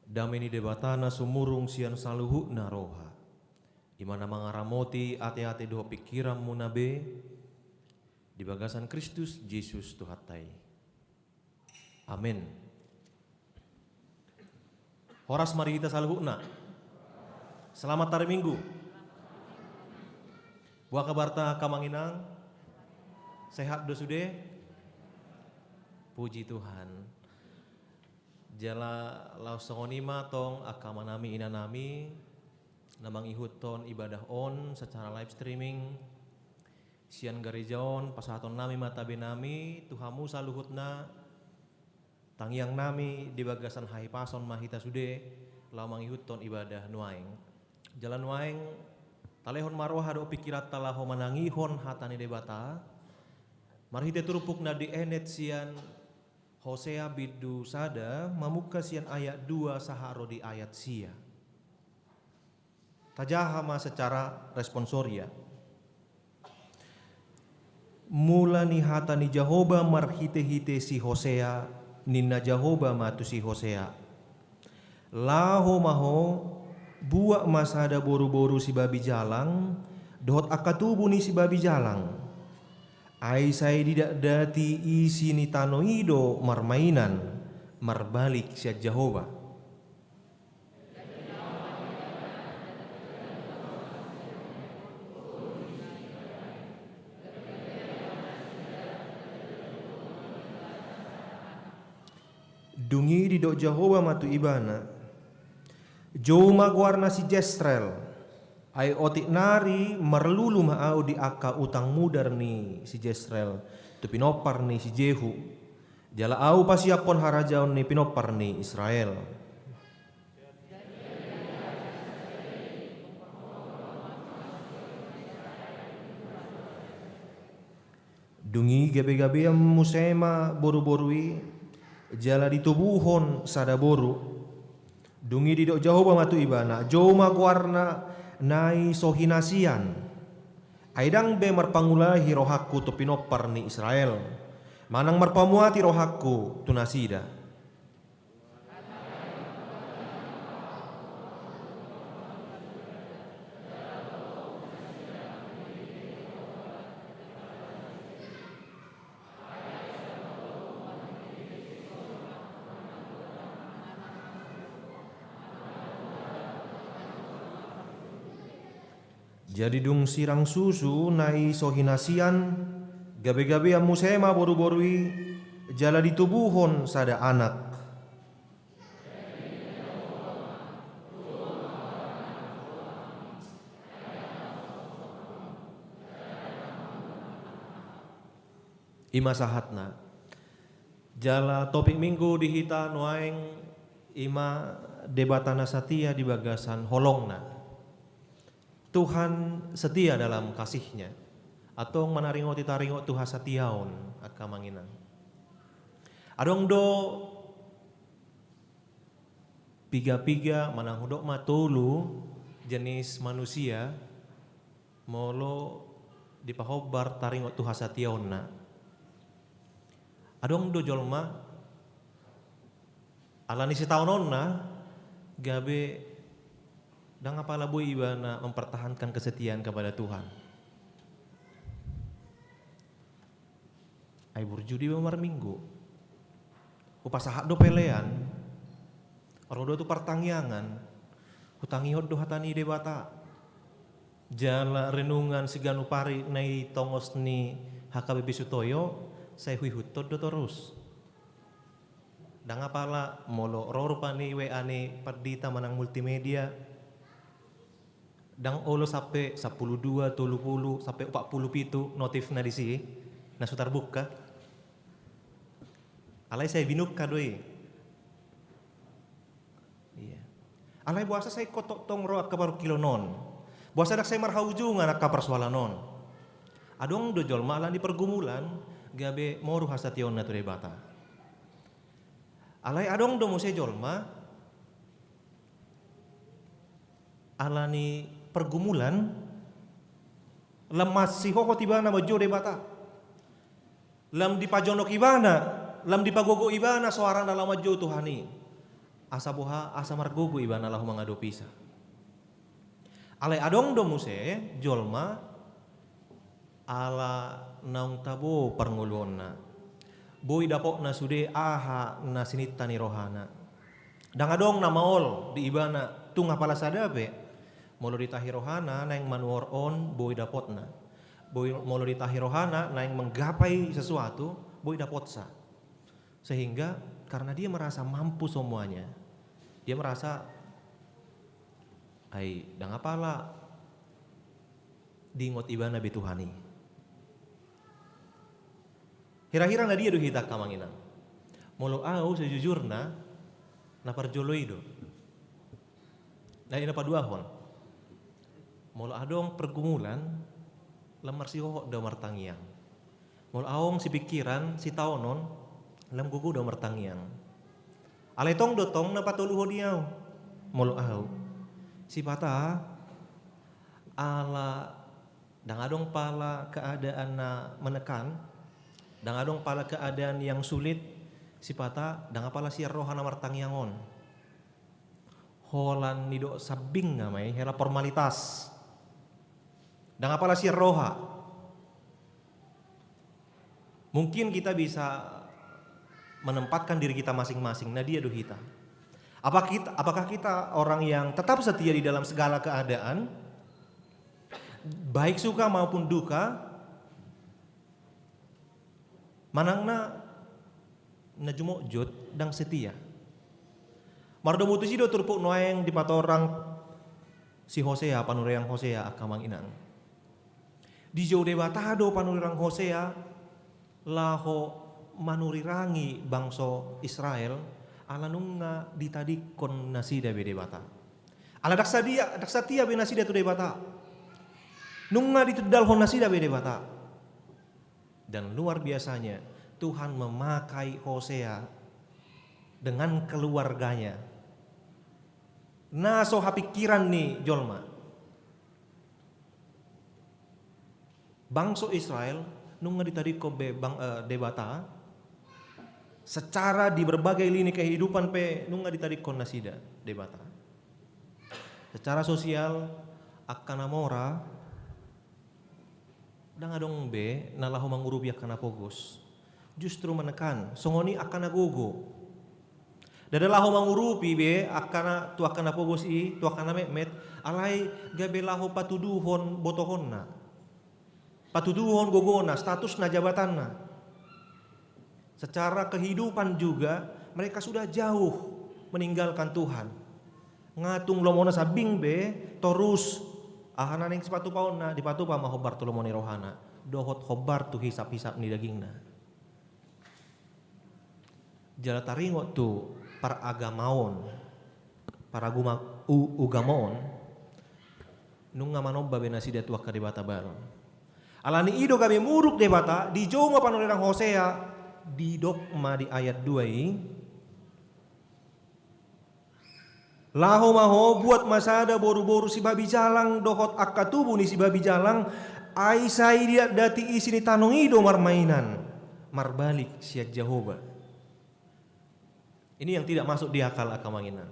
Dame ni Debata na sumurung sian saluhutna roha, i ma na mangaramoti ateate dohot pingkiranmuna be di bagasan Kristus Jesus Tuhanta i. Amen. Horas ma di hita saluhutna. Selamat hari Minggu. Boha kabarta angka amang inang? Sehat do sude? Puji Tuhan. Jala laos songon i ma tong angka amanami inanami na mangihuthon ibadah on secara live streaming sian gareja on, pasahatonnami ma tabenami tu hamu saluhutna. Tangiangnami di bagasan hahipason ma hita sude laho mangihuthon ibadah nuaeng. Jala nuaeng talehon ma roha dohot pingkiranta laho manangihon hata ni Debata marhite turpuk na dienet sian Hosea bindu sada mamungka sian ayat dua sahat ro di ayat sia. Tajaha ma secara responsoria. Mula ni hata ni Jahowa marhitehite si Hosea, ninna Jahowa ma tu si Hosea: Laho ma ho, buat ma sada boruboru sibabi jalang dohot angka tubu ni sibabi jalang. Ai sai didakdati isi ni tano i do marmainan marbalik sian Jahowa. Dung i didok Jahowa ma tu ibana: Jou ma goarna si Jesreel. Ai otik nari marlulu ma ahu di angka utang mudar ni si Jesreel tu pinompar ni si Jehu. Jala ahu pasiaphon harajaon ni pinompar ni Israel. Dung i gabegabean muse ma boruboru i, jala ditubuhon sada boru. Dung i didok Jahowa ma tu ibana: Jou ma goarna na i so hinasian. Ai ndang be marpangulahi rohangku tu pinompar ni Israel, manang marpamuati rohangku tu nasida. Jadi dung sirang susu na i so hinasian, gabegabean muse ma boruboru i, jala ditubuhon sada anak. I ma sahatna. Jala topik Minggu di hita nuaeng i ma Debata na satia di bagasan holongna. Tuhan setia dalam kasih-Nya. Antong manaringoti taringot tu hasatiaon, angka amang inang. Adong do piga-piga manang hudok ma tolu jenis manusia molo dipahombar taringot tu hasatiaonna. Adong do jolma, ala ni sitaononna, gabe ndang apala boi ibana mempertahankan kesetiaan kepada Tuhan. Ai burju do iba marminggu. Hupasahat do pelean. Ro do tu partangiangan. Hutangihon do hata ni Debata. Jala renungan siganup ari na i tongos ni H K B P Sutoyo, sai huihuthon do torus. Ndang apala molo ro rupani W A ni pandita manang multimedia. Ndang olo sampe sampulu dua, tolu pulu, sampe opat pulu pitu notifna disi, na so tarbuka. Alai sai binungka do i. Iya. Alai boasa sai ingkon tongtong ro angka parungkilon on? Boasa ndang sai marhaujungan angka parsoalan on? Adong do jolma ala ni pergumulan, gabe moru hasatiaonna tu Debata. Alai adong do muse jolma, ala ni pergumulan, lam masihohot ibana manjou Debata. Lam dipajonok ibana Lam dipagogo ibana soarana laho manjou Tuhan i. Asa boha, asa margogo ibana laho mangadopisa. Alai adong do muse jolma ala naung tabo parngoluonna, boi dapotna sude aha na sininta ni rohana. Ndang adong na maol di ibana tung apala sada pe. Molo ditahi rohana naeng manuhorhon, boi dapotna. Boi, molo ditahi rohana naeng menggapai sesuatu, boi dapotsa. Sehingga karena dia merasa mampu semuanya, dia merasa, ai, ndang apala diingot ibana be Tuhan i. Hira-hira na dia do hita, angka amang inang? Molo au, sejujurna, na parjolo i do. Na, i na paduahon. Molo adong pergumulan, lam marsihohot do martangiang. Molo adong sipingkiran, sitaonon, lam gogo do martangiang. Alai tong do tong na patoluhon i au. Molo au, sipata ala ndang adong pala keadaan na menekan, ndang adong pala keadaan yang sulit, sipata ndang apala sian roha na martangiang on. Holan nidok sambing ma i, hela formalitas. Ndang apala sian roha. Mungkin kita bisa menempatkan diri kita masing-masing, na dia do hita? Apa kita, apakah kita orang yang tetap setia di dalam segala keadaan, baik suka maupun duka? Manang na, na jumotjot ndang setia. Mardomu tusi do turpuk nuaeng dipatorang si Hosea, panurirang Hosea, angka amang inang. Dijou Debata do panurirang Hosea laho manurirangi bangso Israel, ala nunga ditadingkon nasida be Debata. Ala ndang sadia, ndang satia be nasida tu Debata. Nunga ditundalhon nasida be Debata. Dan luar biasanya, Tuhan memakai Hosea dengan keluarganya. Na so hapingkiran ni jolma. Bangso Israel nunga ditadingkon be bang, eh, Debata, secara di berbagai lini kehidupan pe nunga ditadingkon nasida Debata. Secara sosial, angka na mora, ndang adong be na laho mangurupi angka na pogos. Justru menekan, songon i angka na gogo. Ndada laho mangurupi be angka na, tu angka na pogos i, tu angka na metmet, alai gabe laho patuduhon botohonna. Patuduhon gogona, statusna, jabatanna. Secara kehidupan juga mereka sudah jauh meninggalkan Tuhan. Nga tung lomona sambing be, torus aha na naeng sipatupaonna, dipatupa ma hombar tu lomo ni rohana, dohot hombar tu hisap-hisap ni dagingna. Jala taringot tu paragamaon, paraguma-, u-, ugamaon, nunga manomba be nasida tu angka debata Baal. Alani i do gabe muruk Debata, dijou ma panurirang Hosea, didok ma di ayat dua i, laho ma ho, buat ma sada boruboru sibabi jalang dohot angka tubu ni sibabi jalang, ai sai didatdati isi ni tano i do marmainan, marbalik sian Jahowa. Ini yang tidak masuk di akal, angka amang inang.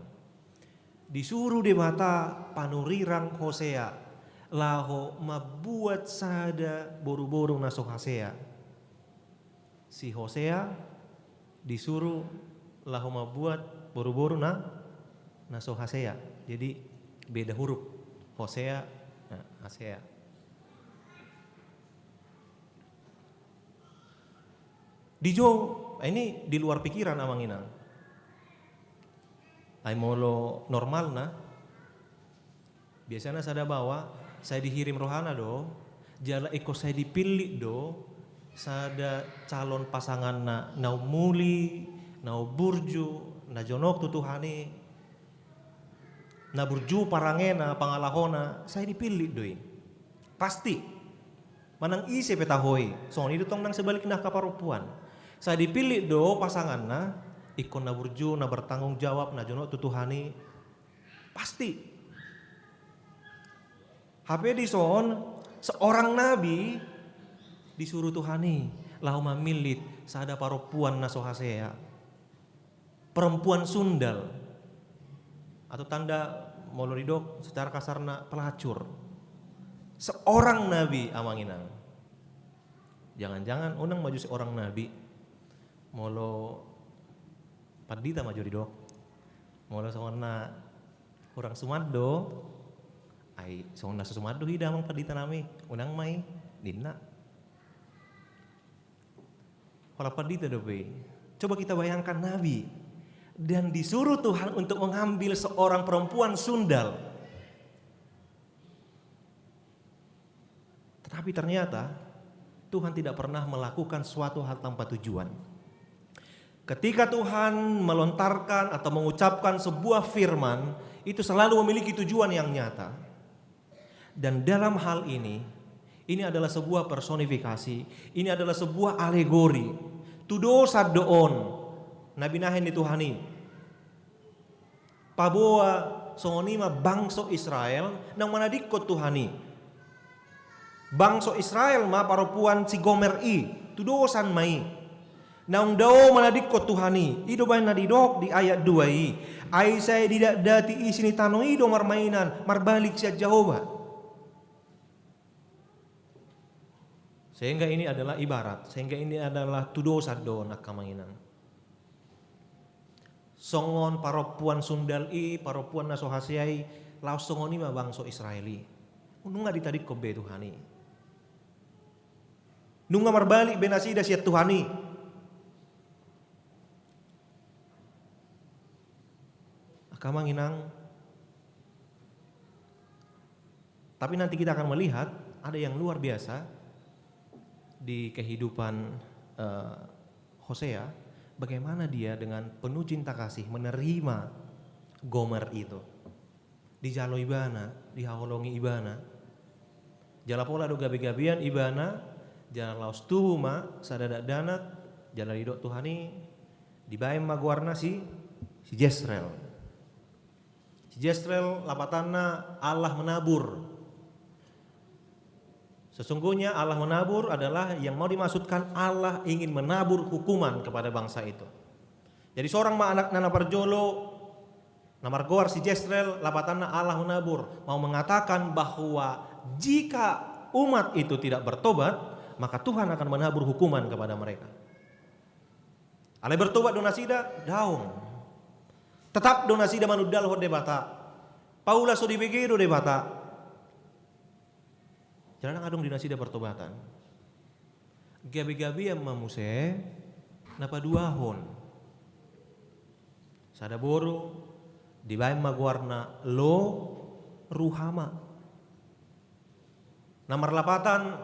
Disuruh Debata panurirang Hosea laho mambuat sada boruboru na so hasea. Si Hosea disuruh laho mambuat boruboru na, na so hasea. Jadi beda huruf. Hosea, nah, hasea. Dijou, ini di luar pikiran, amang inang. Ai molo normalna, biasana sada baoa sai dihirim rohana do, jala ingkon sai dipillit do sada calon pasanganna na umuli, na umburju, na jonok tu Tuhan i, na burju parangena, pangalahona, sai dipillit do i. Pasti. Manang ise pe taho i, songon i do tong nang sebalikna angka parompuan. Sai dipillit do pasanganna, ingkon na burju, na bertanggung jawab, na jonok tu Tuhan i. Pasti. Hape dison, seorang nabi disuruh Tuhan i laho mamillit Sada parompuan na so hasea, perempuan sundal, atau tanda molo didok secara kasarna pelacur. Seorang nabi, amang inang. Jangan-jangan unang ma jo seorang nabi. Molo pandita ma jo didok. Molo songon na hurang suman do, ai songon na so suman do hita, amang pandita nami, unang ma i, ninna. Holan pandita dope. Coba kita bayangkan nabi dan disuruh Tuhan untuk mengambil seorang perempuan sundal. Tetapi ternyata Tuhan tidak pernah melakukan suatu hal tanpa tujuan. Ketika Tuhan melontarkan atau mengucapkan sebuah firman, itu selalu memiliki tujuan yang nyata. Dan dalam hal ini, ini adalah sebuah personifikasi, ini adalah sebuah alegori. Tudosan do on na binahen ni Tuhan i. Paboa songon i ma bangso Israel naung manadingkon Tuhan i. Bangso Israel ma parompuan si Gomer i, tudosan ma i. Naung dao manadingkon Tuhan i, i do baen na didok di ayat dua i. Ai sai didatdati isi ni tano i do marmainan, marbalik sian Jahowa. Sehingga ini adalah ibarat, sehingga ini adalah tudosan do on, angka amang inang. Songon parompuan sundal i, parompuan na so hasea i, laos songon i ma bangso Israel i. Nunga ditadingkon be Tuhan i. Nunga marbalik be nasida sian Tuhan i. Angka amang inang. Tapi nanti kita akan melihat ada yang luar biasa di kehidupan, eh, Hosea, bagaimana dia dengan penuh cinta kasih menerima Gomer itu. Dijalo ibana, dihaholongi ibana. Jala pola do gabe-gabean ibana, jala laos tubu ma sada dakdanak, jala didok Tuhan i, dibaen ma goarna si, si Jesreel. Si Jesreel lapatanna Allah menabur. Sesungguhnya Allah menabur adalah yang mau dimaksudkan, Allah ingin menabur hukuman kepada bangsa itu. Jadi seorang ma anak na parjolo, na margoar si Jesreel, lapatanna Allah menabur, mau mengatakan bahwa jika umat itu tidak bertobat, maka Tuhan akan menabur hukuman kepada mereka. Alai bertobat do nasida? Daong. Tetap do nasida manundalhon Debata. Paula so dibege do Debata. Jala ndang adong di nasida pertobatan. Gabe-gabean ma muse na paduahon. Sada boru, dibaen ma goarna Lo Ruhama. Na marlapatan,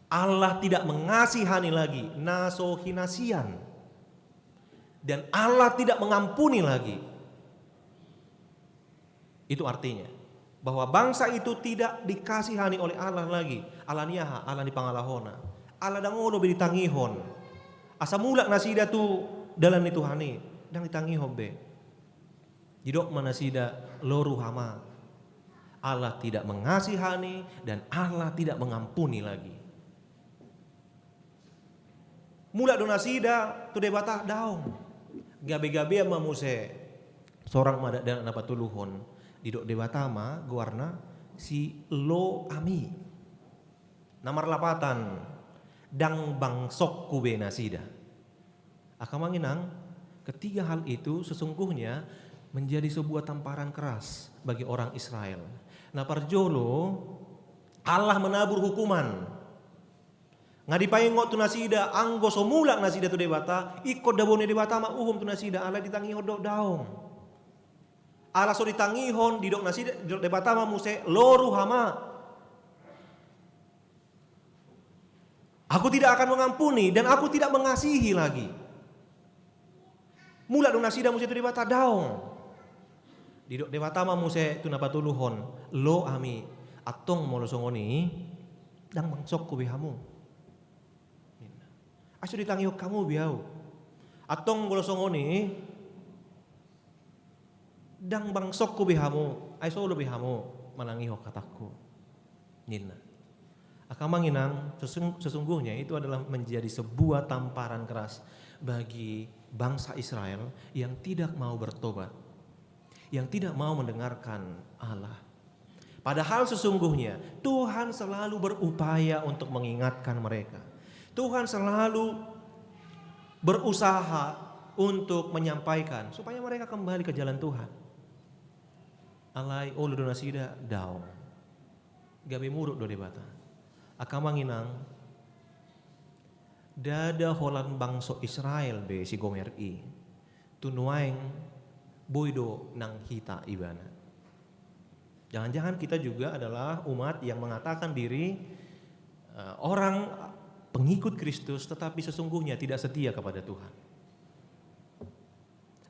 Allah tidak mengasihani lagi na so hinasian. Dan Allah tidak mengampuni lagi. Itu artinya bahwa bangsa itu tidak dikasihani oleh Allah lagi. Ala ni aha? Ala ni pangalahona. Allah ndang olo be ditangihon. Asa mulak nasida tu dalan ni Tuhan i, ndang ditangihon be. Didok ma nasida Lo Ruhama. Allah tidak mengasihani dan Allah tidak mengampuni lagi. Mulak do nasida tu Debata? Daong. Gabe-gabean ma muse. Sorang ma dakdanak na patoluhon. Didok Debata ma goarna si Lo Ami. Na marlapatan, ndang bangsongku be nasida. Angka amang inang, ketiga hal itu sesungguhnya menjadi sebuah tamparan keras bagi orang Israel. Na parjolo, Allah menabur hukuman. Nga dipaingot tu nasida, anggo so mulak nasida tu Debata, ingkon dabo ni Debata ma uhum tu nasida, alai ditangihon do? Daong. Ala so ditangihon, didok nasida, didok Debata ma muse, Lo Ruhama. Aku tidak akan mengampuni dan Aku tidak mengasihi lagi. Mulak do nasida muse tu Debata? Daong. Didok Debata ma muse tu na patoluhon, Lo Ami, antong molo songon i, ndang bangsongku be hamu. Ai so ditangihon hamu be Au. Antong molo songon i, ndang bangsongku be hamu, ai so olo be hamu manangihon hatangku, ninna. Angka amang inang, sesung-, sesungguhnya itu adalah menjadi sebuah tamparan keras bagi bangsa Israel yang tidak mau bertobat, yang tidak mau mendengarkan Allah. Padahal sesungguhnya Tuhan selalu berupaya untuk mengingatkan mereka. Tuhan selalu berusaha untuk menyampaikan supaya mereka kembali ke jalan Tuhan. Alai olo do nasida? Daong. Gabe muruk do Debata. Angka amang inang, ndada holan bangso Israel be si Gomer i. Tu nuaeng boi do nang hita ibana. Jangan-jangan kita juga adalah umat yang mengatakan diri, eh, orang pengikut Kristus, tetapi sesungguhnya tidak setia kepada Tuhan.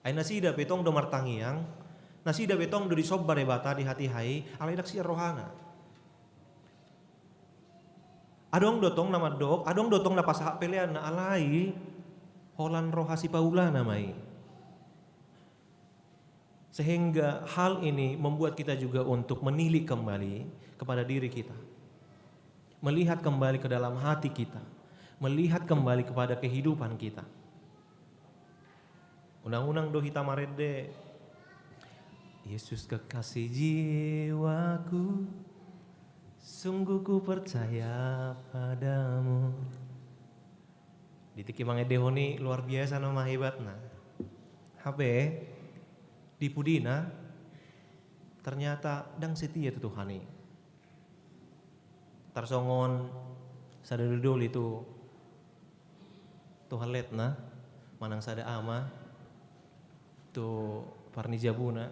Ai nasida pe tong do martangiang, nasida pe tong do disomba Debata di hatiha i, alai ndang sian rohana. Adong do tong na mandok, adong do tong na pasahat peleanna, alai holan roha sipaulana ma i. Sehingga hal ini membuat kita juga untuk menilik kembali kepada diri kita. Melihat kembali ke dalam hati kita. Melihat kembali kepada kehidupan kita. Unang-unang do hita marende, "Yesus kekasih jiwaku, sungguh ku percaya padamu." Di tingki mangendehon i luar biasa nama hebatna. Hape di pudina ternyata ndang setia tu Tuhan i. Tarsongon sada doli-doli tu, tu halletna, manang sada ama tu parnijabuna,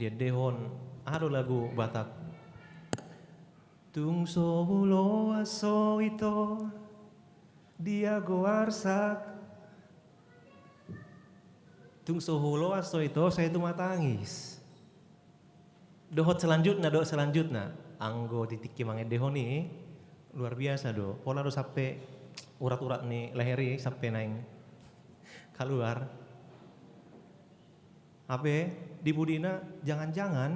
diendehon aha do lagu Batak. Tung so huloas ho ito di ago arsak. Tung so huloas ho ito sai tumatangis. Dohot selanjutna, dohot selanjutna. Anggo di tingki mangendehon i, luar biasa do. Pola do sampe urat-urat ni leher i sampe naeng kaluar. Hape di pudina, jangan-jangan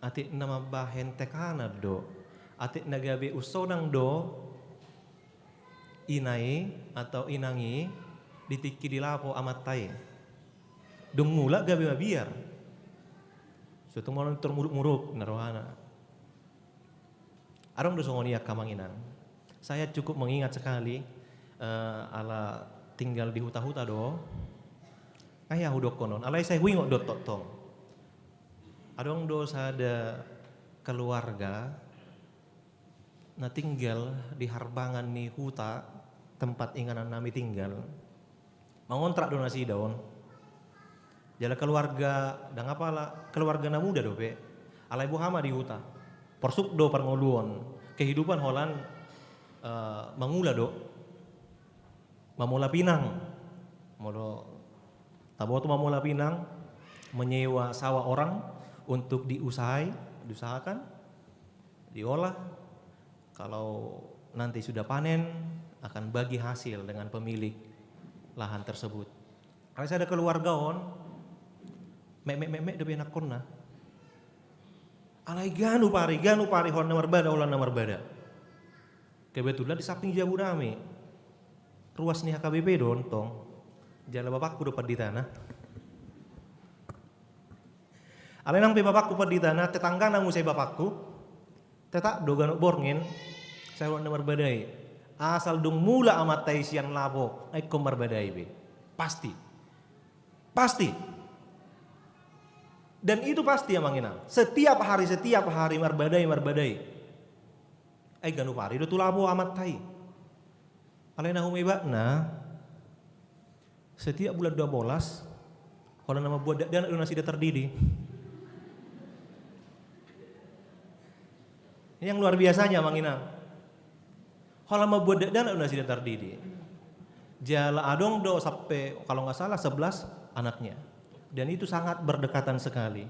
atik na mambahen tekanan do, atik na gabe unsonang do ina i atau inang i di tingki dilapo amanta i. Dung mulak gabe mabiar. Sotung manon termuruk-muruk na rohana. Adong do songon i angka amang inang. Saya cukup mengingat sekali, eh, ala tinggal di huta-huta do. Ai ahu dohonon, alai sai huingot do tongtong. Adong do sada keluarga na tinggal di harbangan ni huta tempat inganan nami tinggal. Mangontrak do nasida on. Jala keluarga, ndang apala, keluarga na muda dope. Alai boha ma di huta. Porsuk do parngoluon. Kehidupan holan, eh, mangula do. Mamola pinang. Molo taboto mamola pinang, menyewa sawah orang untuk diusahai, diusahakan, diolah. Kalau nanti sudah panen, akan bagi hasil dengan pemilik lahan tersebut. Alai sada keluarga on, memek-memek dope anakkonna. Alai ganup ari, ganup ari holan na marbada, holan na marbada. Kebetulan di samping jabu nami. Ruas ni H K B P do on tong. Jala bapakku do panditana. Alai nang pe bapakku panditana, tetanggana muse bapakku. Tetap do ganup borngin, sai holan na marbada i. Asal dung mulak amanta i sian lapo, ai ingkon marbada i be. Pasti. Pasti. Dan itu pasti, amang inang. Setiap hari, setiap hari marbada i, marbada i. Ai ganup ari do tu lapo amanta i. Alai na humhebatna, setiap bulan dua belas, holan na mambuat dakdanak do nasida tardidi. Ini yang luar biasanya, amang inang. Holan mambuat dakdanak do nasida tardidi. Jala adong do sampe, kalau nggak salah, sebelas anaknya. Dan itu sangat berdekatan sekali.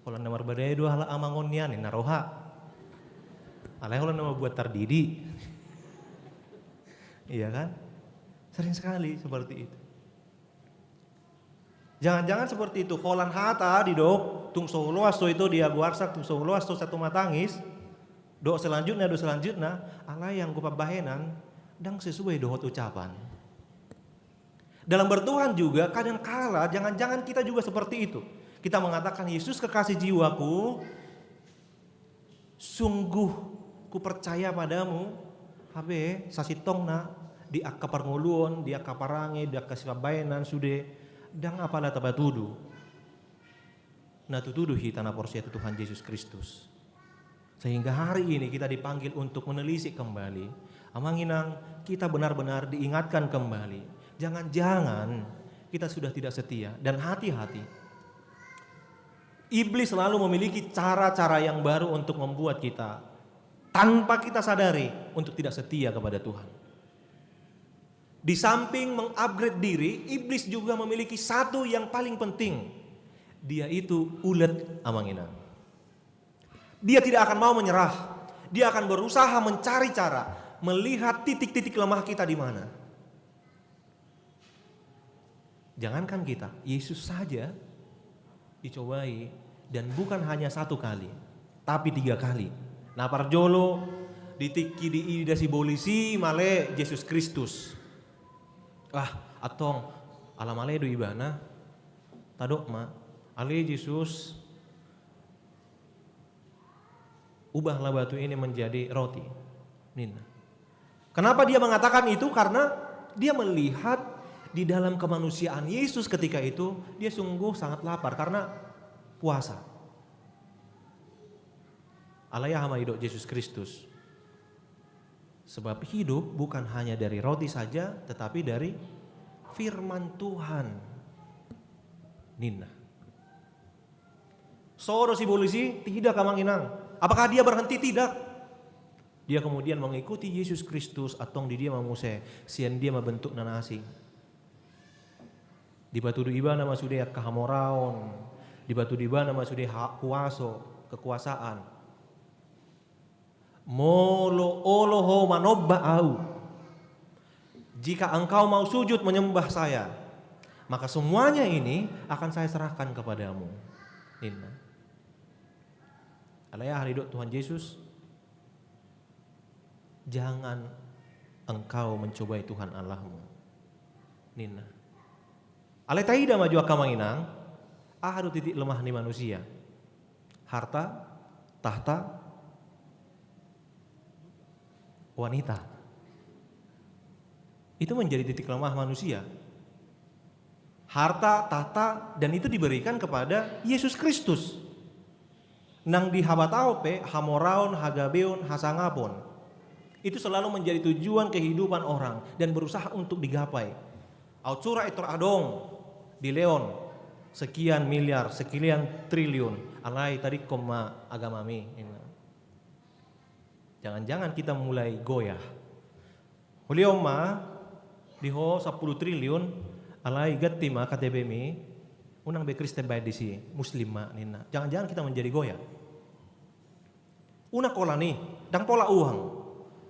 Holan na marbada i do halak amang on nian, ninna roha. Alai holan na mambuat tardidi. Iya kan? Sering sekali seperti itu. Jangan-jangan seperti itu, holan hata didok, tung so huloas ho ito di ago arsak, tung so huloas ho sai tumatangis. Dohot selanjutna, dohot selanjutna, alai anggo pambahenan, ndang sesuai dohot ucapan. Dalam bertuhan juga, kadangkala, jangan-jangan kita juga seperti itu. Kita mengatakan, "Yesus kekasih jiwaku, sungguh kupercaya padamu," hape, sasintongna, di angka parngoluon, di angka parange, di angka sipambahenan, sude, ndang apala tapatudu. Na tutu do hita na porsea tu Tuhan Jesus Kristus. Sehingga hari ini kita dipanggil untuk menelisik kembali. Amang inang, kita benar-benar diingatkan kembali. Jangan-jangan kita sudah tidak setia. Dan hati-hati, iblis selalu memiliki cara-cara yang baru untuk membuat kita, tanpa kita sadari, untuk tidak setia kepada Tuhan. Di samping mengupgrade diri, iblis juga memiliki satu yang paling penting. Dia itu ulet, amang inang. Dia tidak akan mau menyerah. Dia akan berusaha mencari cara, melihat titik-titik lemah kita di mana. Jangankan kita, Yesus saja dicobai, dan bukan hanya satu kali, tapi tiga kali. Na parjolo, di tingki diida sibolis i male Jesus Kristus. Ah, antong, ala male do ibana, tadok ma, "Ale Jesus, ubahlah batu ini menjadi roti," ninna. Kenapa dia mengatakan itu? Karena dia melihat di dalam kemanusiaan Yesus ketika itu, dia sungguh sangat lapar karena puasa. Alai aha ma didok Jesus Kristus? "Sebab hidup bukan hanya dari roti saja, tetapi dari firman Tuhan," ninna. So do sibolis i? Tidak, amang inang. Apakah dia berhenti? Tidak. Dia kemudian mengikuti Yesus Kristus, antong di dia ma muse, sian dia ma bentukna na asing. Dipatudu ibana ma sude angka hamoraon, dipatudu ibana ma sude ha-, kuaso, kekuasaan. "Molo olo ho manomba Au, jika engkau mau sujud menyembah saya, maka semuanya ini akan saya serahkan kepadamu," ninna. Alai aha didok Tuhan Jesus? "Jangan engkau mencobai Tuhan Allahmu," ninna. Alai taida ma jo, angka amang inang, aha do titik lemah ni manusia? Harta, tahta, wanita. Itu menjadi titik lemah manusia. Harta, tahta, dan itu diberikan kepada Yesus Kristus. Nang di habatahon pe, hamoraon, hagabeon, hasangapon, itu selalu menjadi tujuan kehidupan orang dan berusaha untuk digapai. Aut sura i tor adong dilehon sekian miliar, sekian triliun, alai tadingkon ma agamami, ninna. Jangan-jangan kita mulai goyah. Hulehon ma di ho sampulu triliun, alai ganti ma KTP-mi, unang be Kristen baen disi, Muslim ma, ninna. Jangan-jangan kita menjadi goyah. Unang holan i, ndang pola uang.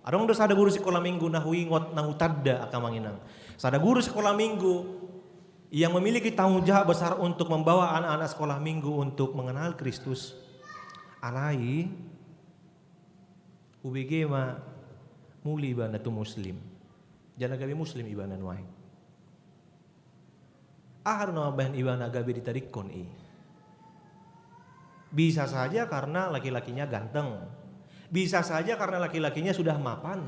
Adong do sada guru sikola minggu na huingot, na hutanda, angka amang inang. Sada guru sikola minggu yang memiliki tanggung jawab besar untuk membawa anak-anak sekolah minggu untuk mengenal Kristus. Alai, hubege ma muli ibana tu Muslim. Jala gabe Muslim ibana nuaeng. Aha do na mambahen ibana gabe ditadingkon i? Bisa saja karena laki-lakinya ganteng. Bisa saja karena laki-lakinya sudah mapan.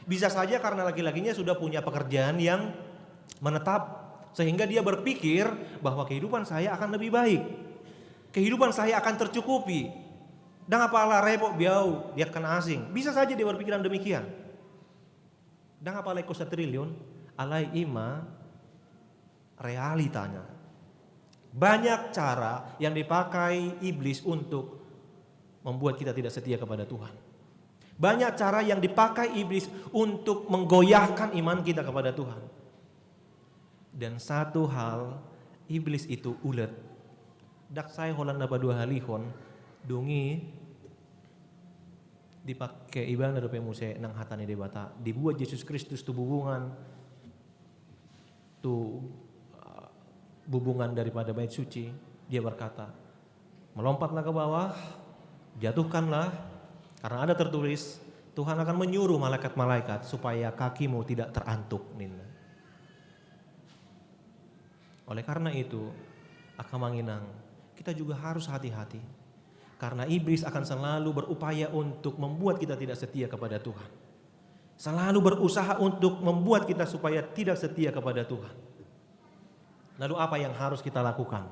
Bisa saja karena laki-lakinya sudah punya pekerjaan yang menetap. Sehingga dia berpikir bahwa kehidupan saya akan lebih baik. Kehidupan saya akan tercukupi. Ndang apala repot be au di angka na asing. Bisa saja dia berpikiran demikian. Ndang apala ingkon satriliun, alai i ma realitanya. Banyak cara yang dipakai iblis untuk membuat kita tidak setia kepada Tuhan. Banyak cara yang dipakai iblis untuk menggoyahkan iman kita kepada Tuhan. Dan satu hal, iblis itu ulet. Ndang sae holan na paduahalihon, dung i dipake ibana dope muse nang hata ni Debata. Dibuat Jesus Kristus tu bubungan, tu, uh, bubungan daripada bait suci, dia berkata, "Melompatlah ke bawah, jatuhkanlah Karena ada tertulis, "Tuhan akan menyuruh malaikat-malaikat supaya kakimu tidak terantuk," ninna. Oleh karena itu, angka amang inang, kita juga harus hati-hati. Karena iblis akan selalu berupaya untuk membuat kita tidak setia kepada Tuhan. Selalu berusaha untuk membuat kita supaya tidak setia kepada Tuhan. Lalu apa yang harus kita lakukan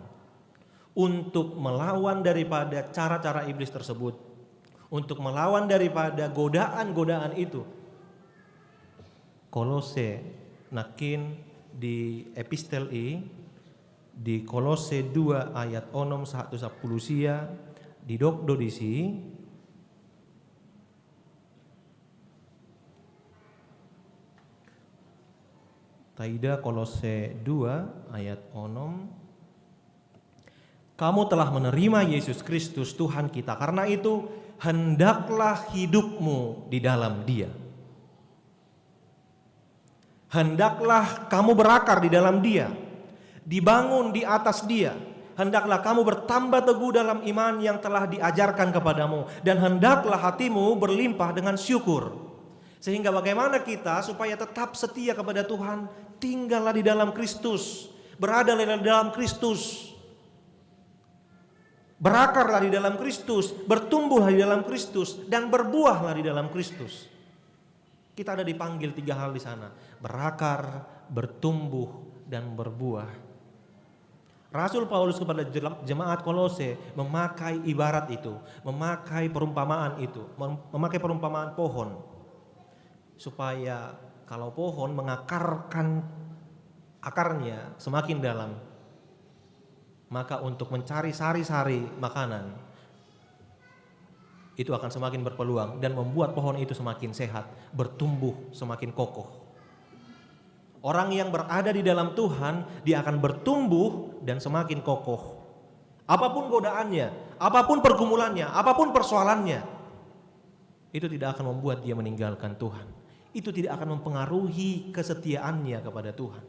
untuk melawan daripada cara-cara iblis tersebut? Untuk melawan daripada godaan-godaan itu. Kolose, nangkin di epistel i, di Kolose dua ayat onom sahat tu sampulu sia, didok do disi, taida Kolose dua ayat onom. Kamu telah menerima Yesus Kristus Tuhan kita. Karena itu, hendaklah hidupmu di dalam Dia. Hendaklah kamu berakar di dalam Dia, dibangun di atas Dia. Hendaklah kamu bertambah teguh dalam iman yang telah diajarkan kepadamu, dan hendaklah hatimu berlimpah dengan syukur. Sehingga bagaimana kita supaya tetap setia kepada Tuhan? Tinggallah di dalam Kristus, beradalah di dalam Kristus, berakarlah di dalam Kristus, bertumbuhlah di dalam Kristus, dan berbuahlah di dalam Kristus. Kita ada dipanggil tiga hal di sana: berakar, bertumbuh, dan berbuah. Rasul Paulus kepada jela-, jemaat Kolose memakai ibarat itu, memakai perumpamaan itu, mem-, memakai perumpamaan pohon. Supaya kalau pohon mengakarkan akarnya semakin dalam, maka untuk mencari sari-sari makanan, itu akan semakin berpeluang dan membuat pohon itu semakin sehat, bertumbuh semakin kokoh. Orang yang berada di dalam Tuhan, dia akan bertumbuh dan semakin kokoh. Apapun godaannya, apapun pergumulannya, apapun persoalannya, itu tidak akan membuat dia meninggalkan Tuhan. Itu tidak akan mempengaruhi kesetiaannya kepada Tuhan.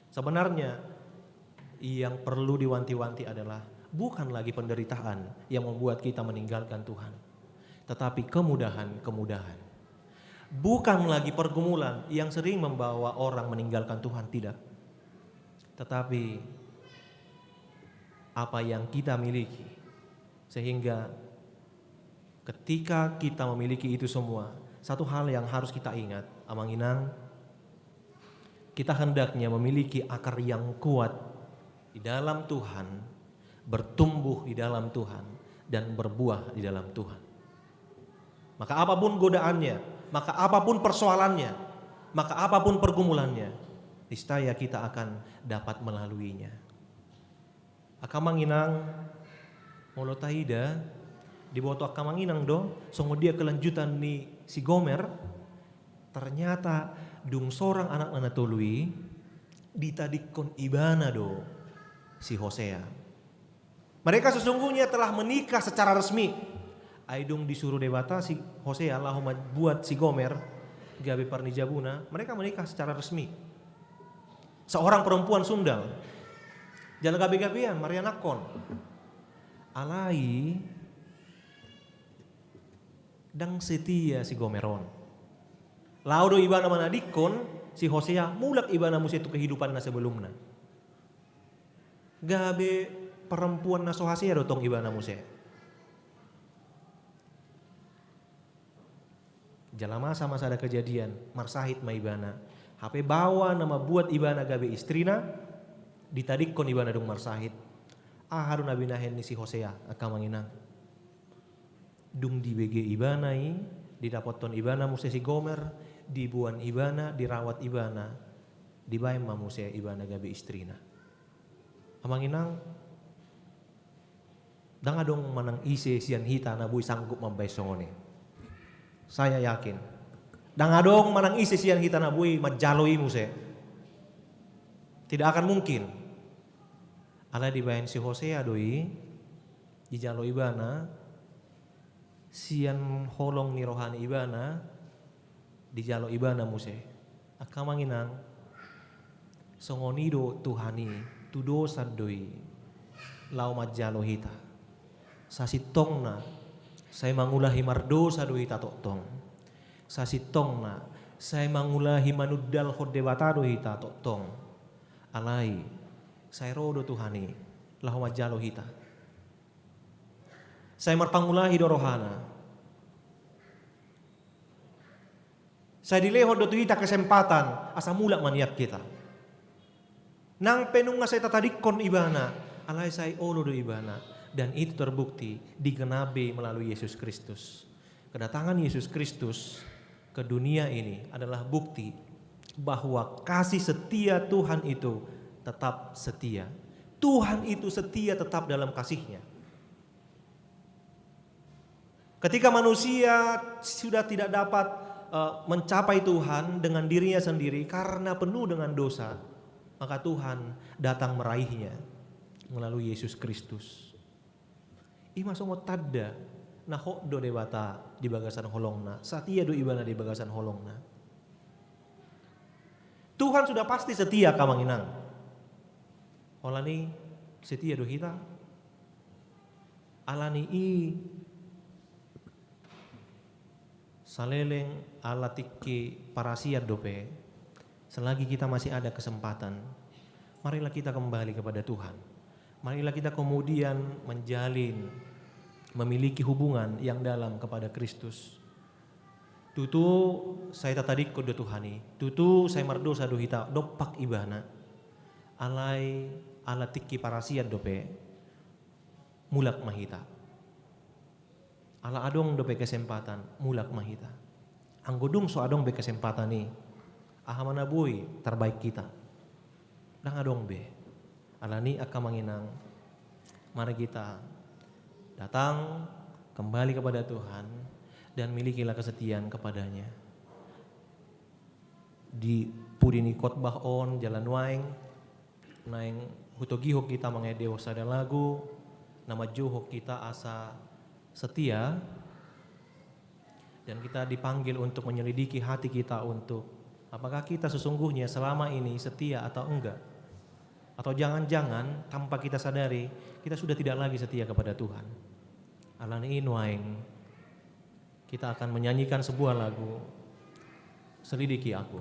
Sebenarnya, yang perlu diwanti-wanti adalah bukan lagi penderitaan yang membuat kita meninggalkan Tuhan, tetapi kemudahan-kemudahan. Bukan lagi pergumulan yang sering membawa orang meninggalkan Tuhan, tidak. Tetapi apa yang kita miliki, sehingga ketika kita memiliki itu semua, satu hal yang harus kita ingat, amang inang, kita hendaknya memiliki akar yang kuat di dalam Tuhan, bertumbuh di dalam Tuhan, dan berbuah di dalam Tuhan. Maka apapun godaannya, maka apapun persoalannya, maka apapun pergumulannya, niscaya kita akan dapat melaluinya. Angka amang inang, molo taida, diboto angka amang inang do songon dia kelanjutan ni si Gomer. Ternyata dung sorang anakna na tolu i, ditadingkon ibana do si Hosea. Mereka sesungguhnya telah menikah secara resmi. Ai dung disuru Debata si Hosea laho mambuat si Gomer gabe parnijabuna, mereka menikah secara resmi. Seorang perempuan sundal. Jala gabe-gabean marianakkon. Alai ndang setia si Gomer on. Laho do ibana manadingkon si Hosea, mulak ibana muse tu kehidupanna sebelumna. Gabe perempuan na so hasea do tong ibana muse. Jala masa ma sada kejadian, marsahit ma ibana. Hape baoa na mambuat ibana gabe istrina, ditadingkon ibana dung marsahit. Aha do na binahen ni si Hosea, angka amang inang? Dung dibege ibana i, didapothon ibana muse si Gomer, diboan ibana, dirawat ibana, dibaen ma muse ibana gabe istrina. Amang inang, ndang adong manang ise sian hita na boi sanggup mambaen songon i. Saya yakin, ndang adong manang ise sian hita na boi manjalo i muse. Tidak akan mungkin. Alai dibaen si Hosea do i, dijalo ibana, sian holong ni roha ni ibana, dijalo ibana muse. Angka amang inang, songon i do Tuhan i, tudosan do i laho manjalo hita. Sasintongna, Sai mangulahi mardosa do hita tongtong. Sasintongna, sai mangulahi manundalhon Debata do hita tongtong. Alai, sai ro do Tuhan i laho manjalo hita. Sai marpangulahi do rohana. Sai dilehon do tu hita kesempatan asa mulak ma nian hita. Nang pe nunga sai tatadingkon ibana, alai sai olo do ibana. Dan itu terbukti digenapi melalui Yesus Kristus. Kedatangan Yesus Kristus ke dunia ini adalah bukti bahwa kasih setia Tuhan itu tetap setia. Tuhan itu setia tetap dalam kasihnya. Ketika manusia sudah tidak dapat, eh, mencapai Tuhan dengan dirinya sendiri karena penuh dengan dosa, maka Tuhan datang meraihnya melalui Yesus Kristus. I ma songon tanda na hot do Debata di bagasan holongna, satia do ibana di bagasan holongna. Tuhan sudah pasti setia, angka amang inang. Holan i setia do hita. Alani i saleleng ala tingki parasian dope, selagi kita masih ada kesempatan, marilah kita kembali kepada Tuhan. Marilah kita kemudian menjalin, memiliki hubungan yang dalam kepada Kristus. Tutu sai tatadingkon do Tuhan i, tutu sai mardosa do hita dompak ibana. Alai ala tingki parasian dope, mulak ma hita. Ala adong dope kesempatan, mulak ma hita. Anggo dung so adong be kesempatan i, aha ma na boi tarbaen hita? Ndang adong be. Alani i, angka amang inang, mari kita datang kembali kepada Tuhan dan milikilah kesetiaan kepada-Nya. Di pudi ni khotbah on jala nuaeng, naeng hutogihon hita mangendehon sada lagu na manjouhon hita asa setia. Dan kita dipanggil untuk menyelidiki hati kita untuk apakah kita sesungguhnya selama ini setia atau enggak. Atau jangan-jangan tanpa kita sadari, kita sudah tidak lagi setia kepada Tuhan. Alani i, nuaeng kita akan menyanyikan sebuah lagu, Selidiki Aku.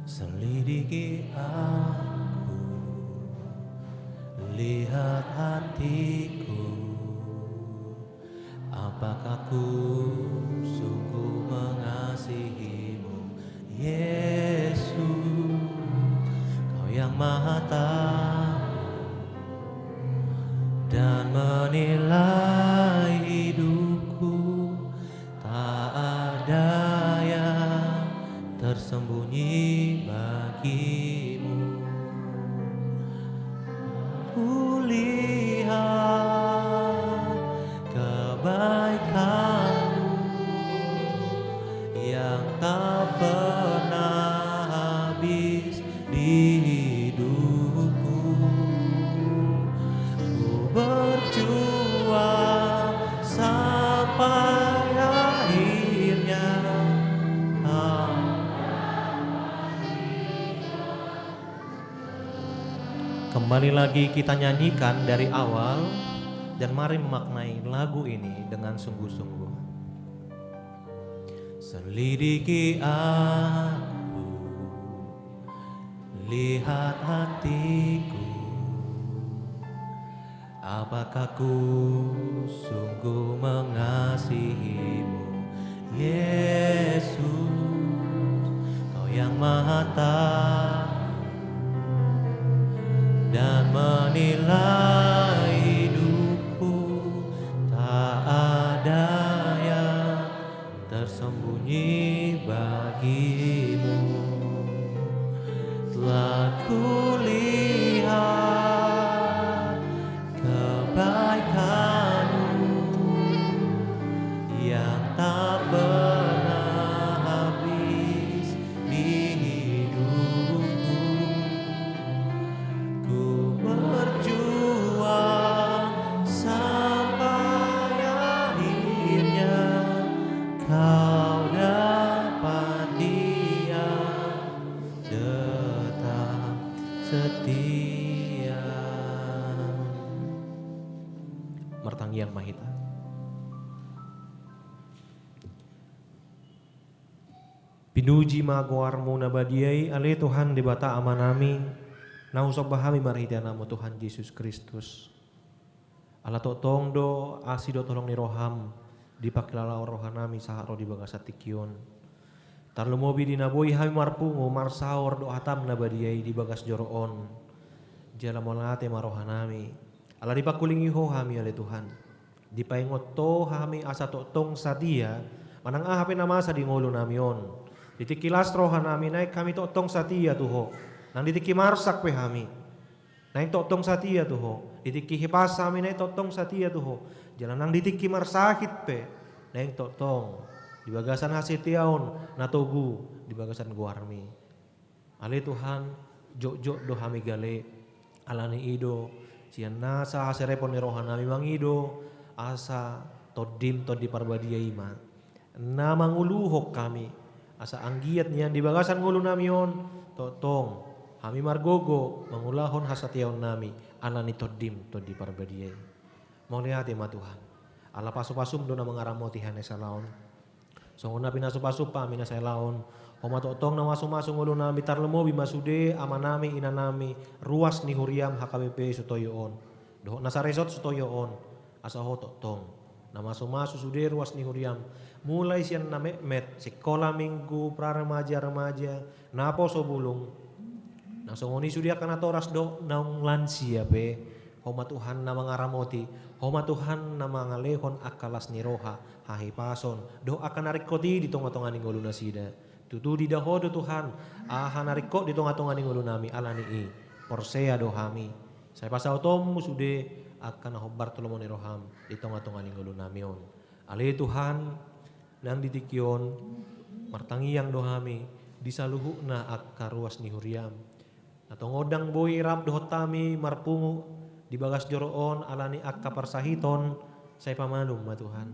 Selidiki aku, lihat hatiku, apakah ku sungguh mengasihimu, Yesus? Kau yang Maha Tahu dan menilai hidupku. Tak ada yang tersembunyi bagimu. Kulihat kebaikanmu yang tak pernah habis di hidupku. Ku berjuang sampai akhirnya. Kembali lagi kita nyanyikan dari awal, dan mari memaknai lagu ini dengan sungguh-sungguh. Selidiki aku, lihat hatiku, apakah ku sungguh mengasihimu, Yesus? Kau yang Maha Tahu dan menilai hidupku, tak ada yang tersembunyi bagimu. Telah kulihat kebaikanmu yang tak pernah habis di hidupku. Ku Pinuji ma goarmu na badia i, ale Tuhan Debata Amanami, na husomba hami marhite Anakmu Tuhan Jesus Kristus. Ala tongtong do asi dohot holong ni roham dipangkilalahon rohanami sahat ro di bagasan tingki on. Tarlumobi di na boi hami marpungu marsaor dohot hatam na badia i di bagas joro on. Jala mauliate ma rohanami ala dipangkulingi Ho hami, ale Tuhan. Dipaingot Ho hami asa tongtong satia manang aha pe na masa di ngolunami on. Di tingki las rohanami naeng hami tongtong satia tu Ho. Nang di tingki marsak pe hami naeng tongtong satia tu Ho. Di tingki hipas hami naeng tongtong satia tu Ho. Jala nang di tingki marsahit pe naeng tongtong di bagasan hasetiaon na togu di bagasan goarmi. Ale Tuhan, jotjot do hami gale. Ala ni i do, sian nasa haserepon ni rohanami mangido asa Tondim Tondi Parbadia i ma na manguluhon hami, asa anggiat nian di bagasan ngolunami on tongtong hami margogo mangulahon hasatiaonnami ala ni Tondim Tondi Parbadia i. Mauliate ma Tuhan, ala pasupasum do na mangaramoti hami na sahali on. Songon na pinasupasup hami na sahali on, Ho ma tongtong na mamasumasu ngolunami, tarlumobi ma sude amanami inanami ruas ni huriam H K B P Sutoyo on dohot na saresort Sutoyo on, asa Ho tongtong na mamasumasu sude ruas ni huriam, mulai sian na metmet, sikola minggu, pra remaja, remaja, naposo bulung, na songon i sude angka natoras dohot naung lansia pe. Ho ma Tuhan na mangaramoti, Ho ma Tuhan na mangalehon angka las ni roha, hahipason dohot angka na ringkot i di tongatonga ni ngolunasida. Tutu dida Ho do Tuhan aha na ringkot di tongatonga ni ngolunami, ala ni i porsea do hami sai pasautonmu sude angka na hombar tu lomo ni roham di tongatonga ni ngolunami on. Ale Tuhan, nang di tingki on martangiang do hami di saluhutna angka ruas ni huriam na tongon ndang boi rap dohot hami marpungu di bagas joro on ala ni angka parsahiton, sai pamalum ma Tuhan.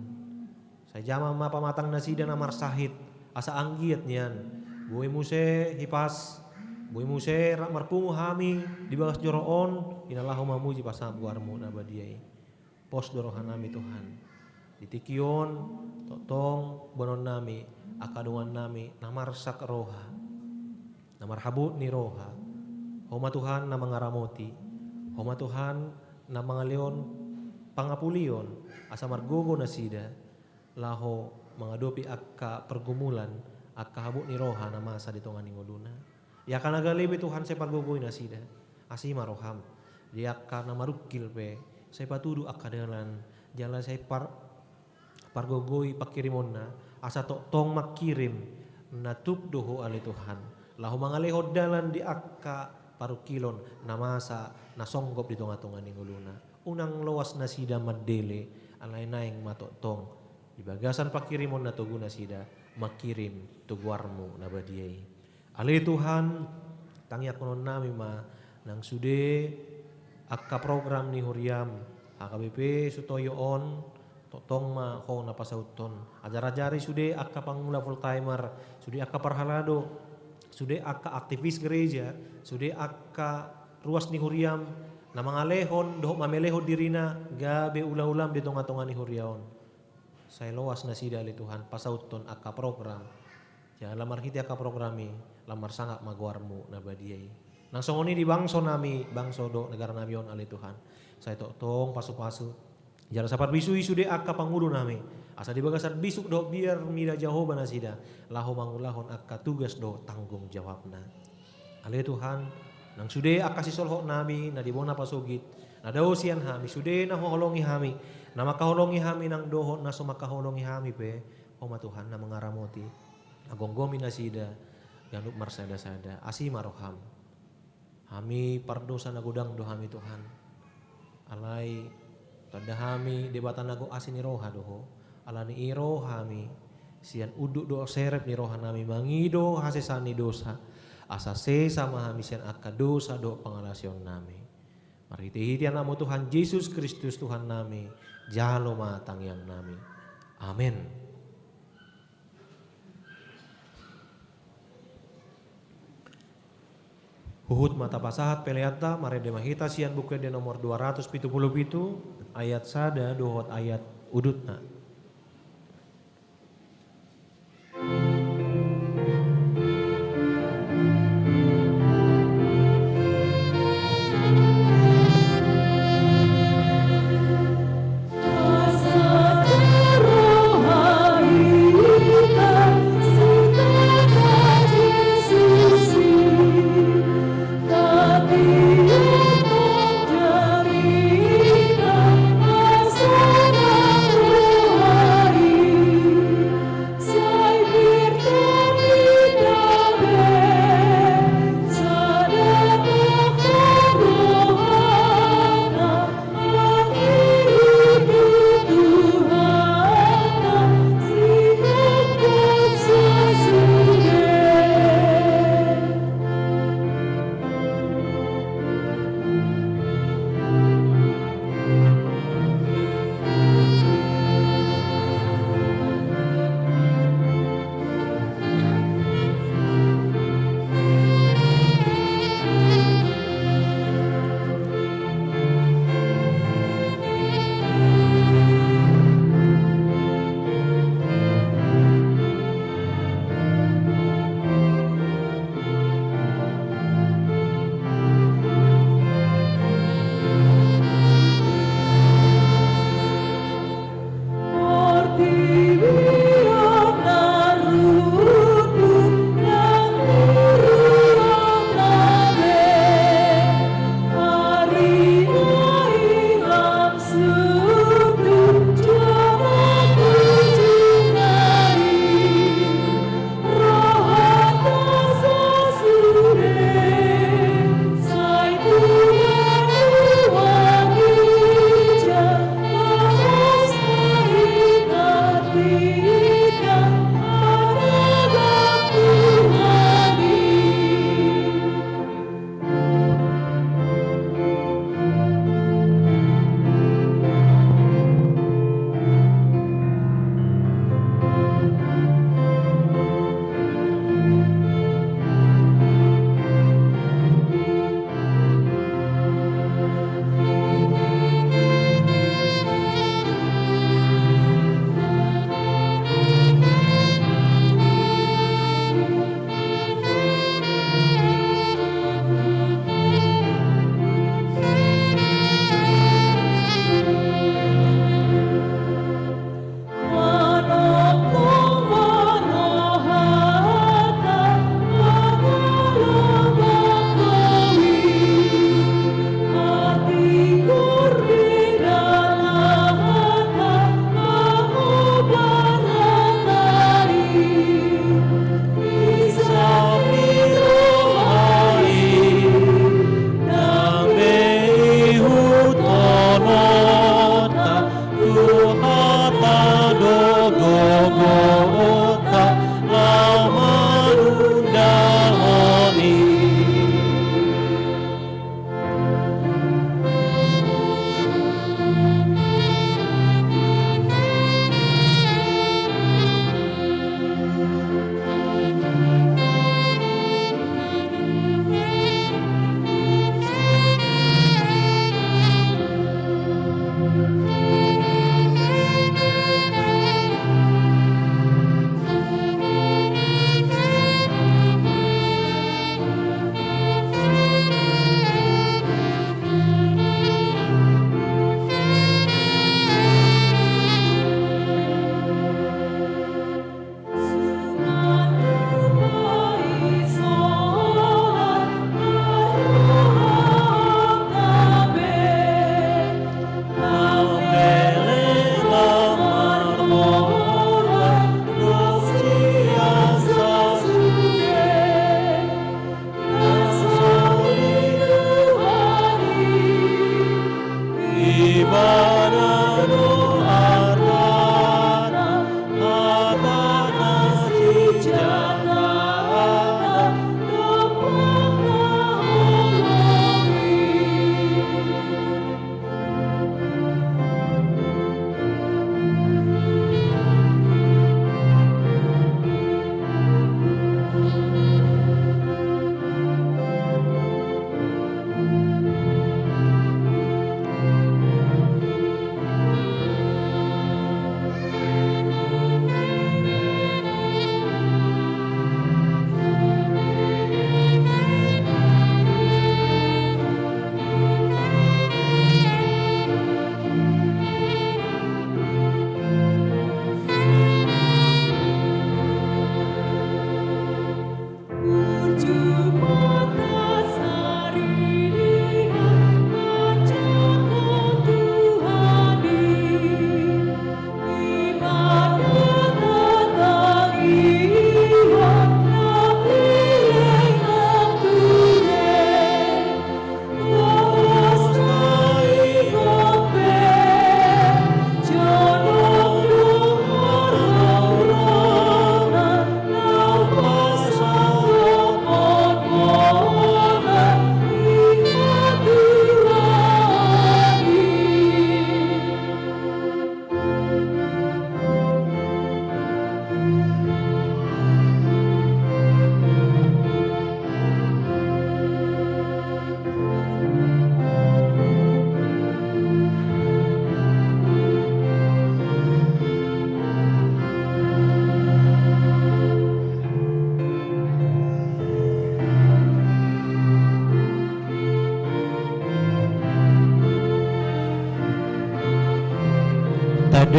Sai jamar ma pamatangnasida na marsahit, asa anggiat nian boi muse hipas, boi muse rap marpungu hami di bagas joro on, di na laho mamuji pasangap goarmu na badia i. Pos do rohanami Tuhan. Di tingki on tongtong boanonnami angka donganmi na marsak roha, na marhabot ni roha. Ho ma Tuhan na mangaramoti, Ho ma Tuhan na mangalehon pangapulion asa margogo nasida laho mangadopi angka pergumulan, angka habot ni roha na masa di tonga ni ngoluna. Di angka na gale be Tuhan sai pargogoi nasida. Asi ma roham. Di angka na marungkil pe sai patudu angka dalan, jala sai par-, pargogoi pangkirimonna, asa tongtong mangkirim na tuk do Ho ale Tuhan, laho mangalehon dalan di angka parungkilon na masa na songgop di tongatonga ni ngoluna. Unang loas nasida mandele, alai naeng ma tongtong di bagasan pangkirimon na togu nasida mangkirim tu goarmu na badia i. Ale Tuhan, tangiangkononnami ma nang sude angka program ni huriam H K B P Sutoyo on, tongtong ma Ho na pasauthon. Ajar-ajari sude angka pangula full timer, sude angka parhalado, sude angka aktivis gereja, sude angka ruas ni huriam na mangalehon dohot mamelehon dirina gabe ulaulaam di tongatonga ni huria on. Sai loas nasida ale Tuhan pasauthon angka program. Jala marhite angka program i lam marsangap ma goarmu na badia i. Nang songon i di bangsonami, bangso dohot negaranami on ale Tuhan, sai tongtong pasupasu. Jala sai parbisui sude angka pangulunami, asa di bagasan bisuk dohot biar mida Jahowa nasida laho mangulahon angka tugas dohot tanggung jawabna. Ale Tuhan, nang sude angka sisolhotnami na di bona pasogit na dao sian hami, sude na huholongi hami, na mangkaholongi hami nang dohot na so mangkaholongi hami pe, Ho ma Tuhan na mangaramoti, na gomgomi nasida ganup marsadasada. Asi ma roham. Hami pardosa na godang do hami Tuhan. Alai tanda hami Debata na gok asi ni roha do Ho. Ala ni i ro hami sian unduk dohot serep ni rohanami mangido hasesaan ni dosa. Asa sesa ma hami sian angka dosa dohot pangalaosionnami. Marhitehite Anakmu Tuhan Jesus Kristus Tuhannami, jalo ma tangiangnami. Amen. Huhut ma tapasahat peleanta, marende ma hita sian Buku Ende nomor dua ratus pitu pulu pitu, ayat sada dohot ayat udutna.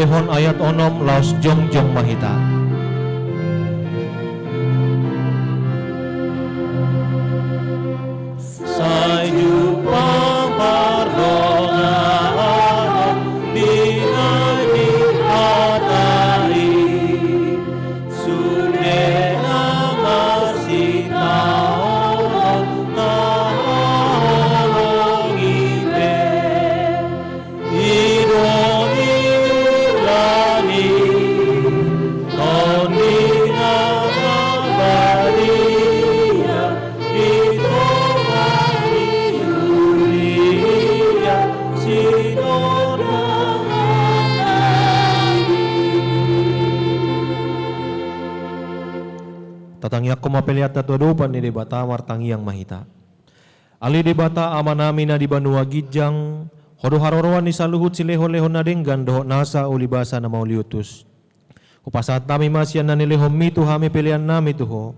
Hon ayat onom laos jongjong ma hita. Sai jumpang pardonganon di na di hata i, sude na marsitaonon taholongi be. I do hula ni Tondi na Badia di tonga ni huria, sidohononnami. Tatangiangkon ma peleanta tu adopan ni Debata. Martangiang ma hita. Ale Debata Amanami na di banua ginjang, Ho do haroroan ni saluhut silehonlehon na denggan dohot nasa ulibasa na mauliutus. Hupasahat hami ma sian na nilehonMi tu hami peleannami tu Ho.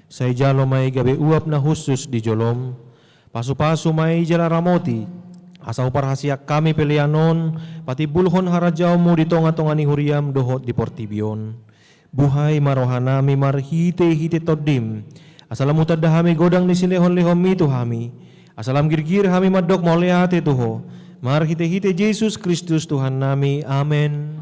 Sai jalo ma i gabe uap na hushus di joloM. Pasupasu ma i jala ramoti, asa huparhaseang hami pelean on patimbulhon harajaonMu di tongatonga ni huriaM dohot di portibi on. Buhai ma rohanami marhitehite TondiM, asa lam hutanda hami godang ni silehonlehonMi tu hami, asa lam girgir hami mandok mauliate tu Ho, marhitehite Jesus Kristus Tuhannami. Amen.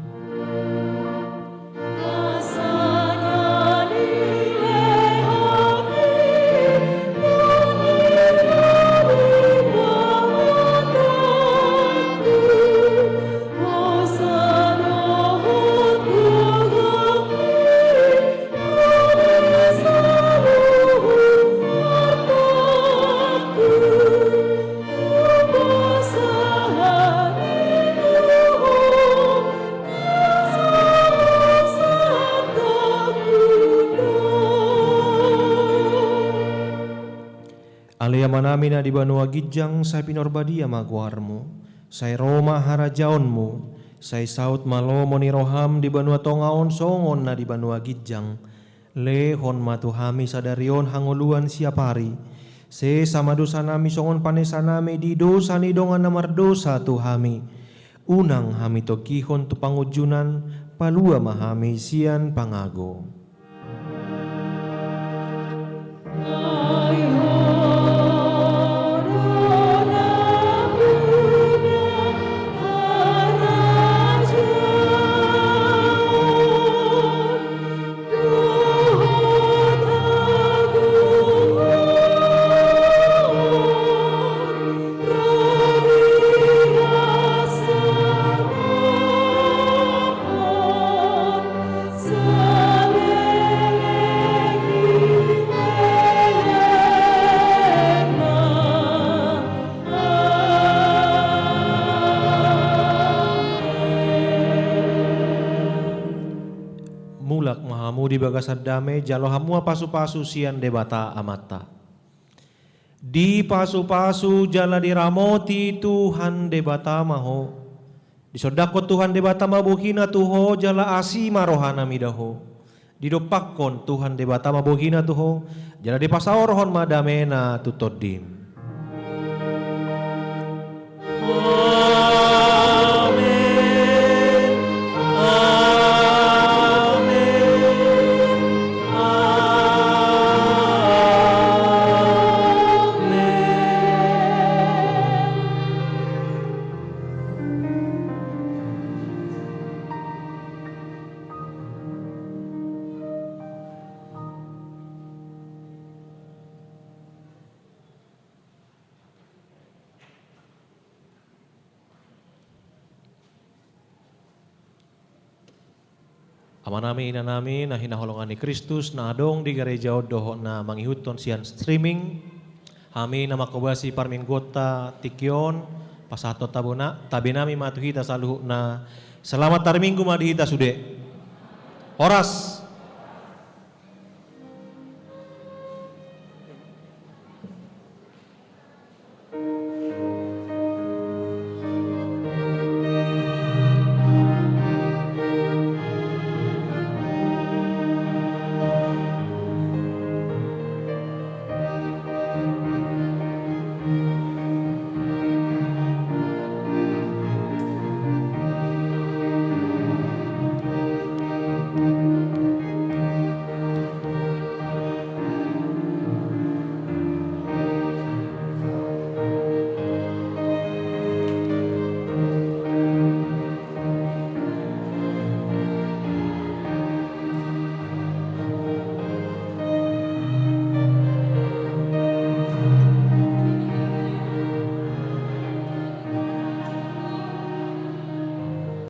Ale Amanami na di banua ginjang, sai pinarbadia ma goarMu. Sai ro ma harajaonMu. Sai saut ma lomo ni rohaM di banua tonga on songon na di banua ginjang. Lehon ma tu hami sadari on hangoluan siapari. Sesa ma dosanami songon panesanami di dosa ni dongan na mardosa tu hami. Unang hami togihon tu pangunjunan, palua ma hami sian pangago. Mulak ma hamu di bagasan dame, jalo hamu ma pasupasu sian Debata Amanta. Dipasupasu jala diramoti Tuhan Debata ma ho. Disondangkon Tuhan Debata ma bohina tu ho, jala asi ma rohana mida ho. Didompakkon Tuhan Debata ma bohina tu ho, jala dipasaorhon ma damena tu tondim. Amen. Amen. Amen. Amanami, inanami na hinaholongan ni Kristus na adong di gareja on dohot na mangihuthon sian streaming, hami na manghobasi parmingguonta tingki on, pasahathon tabona-, tabenami ma tu hita saluhutna. Selamat hari Minggu ma di hita sude. Horas.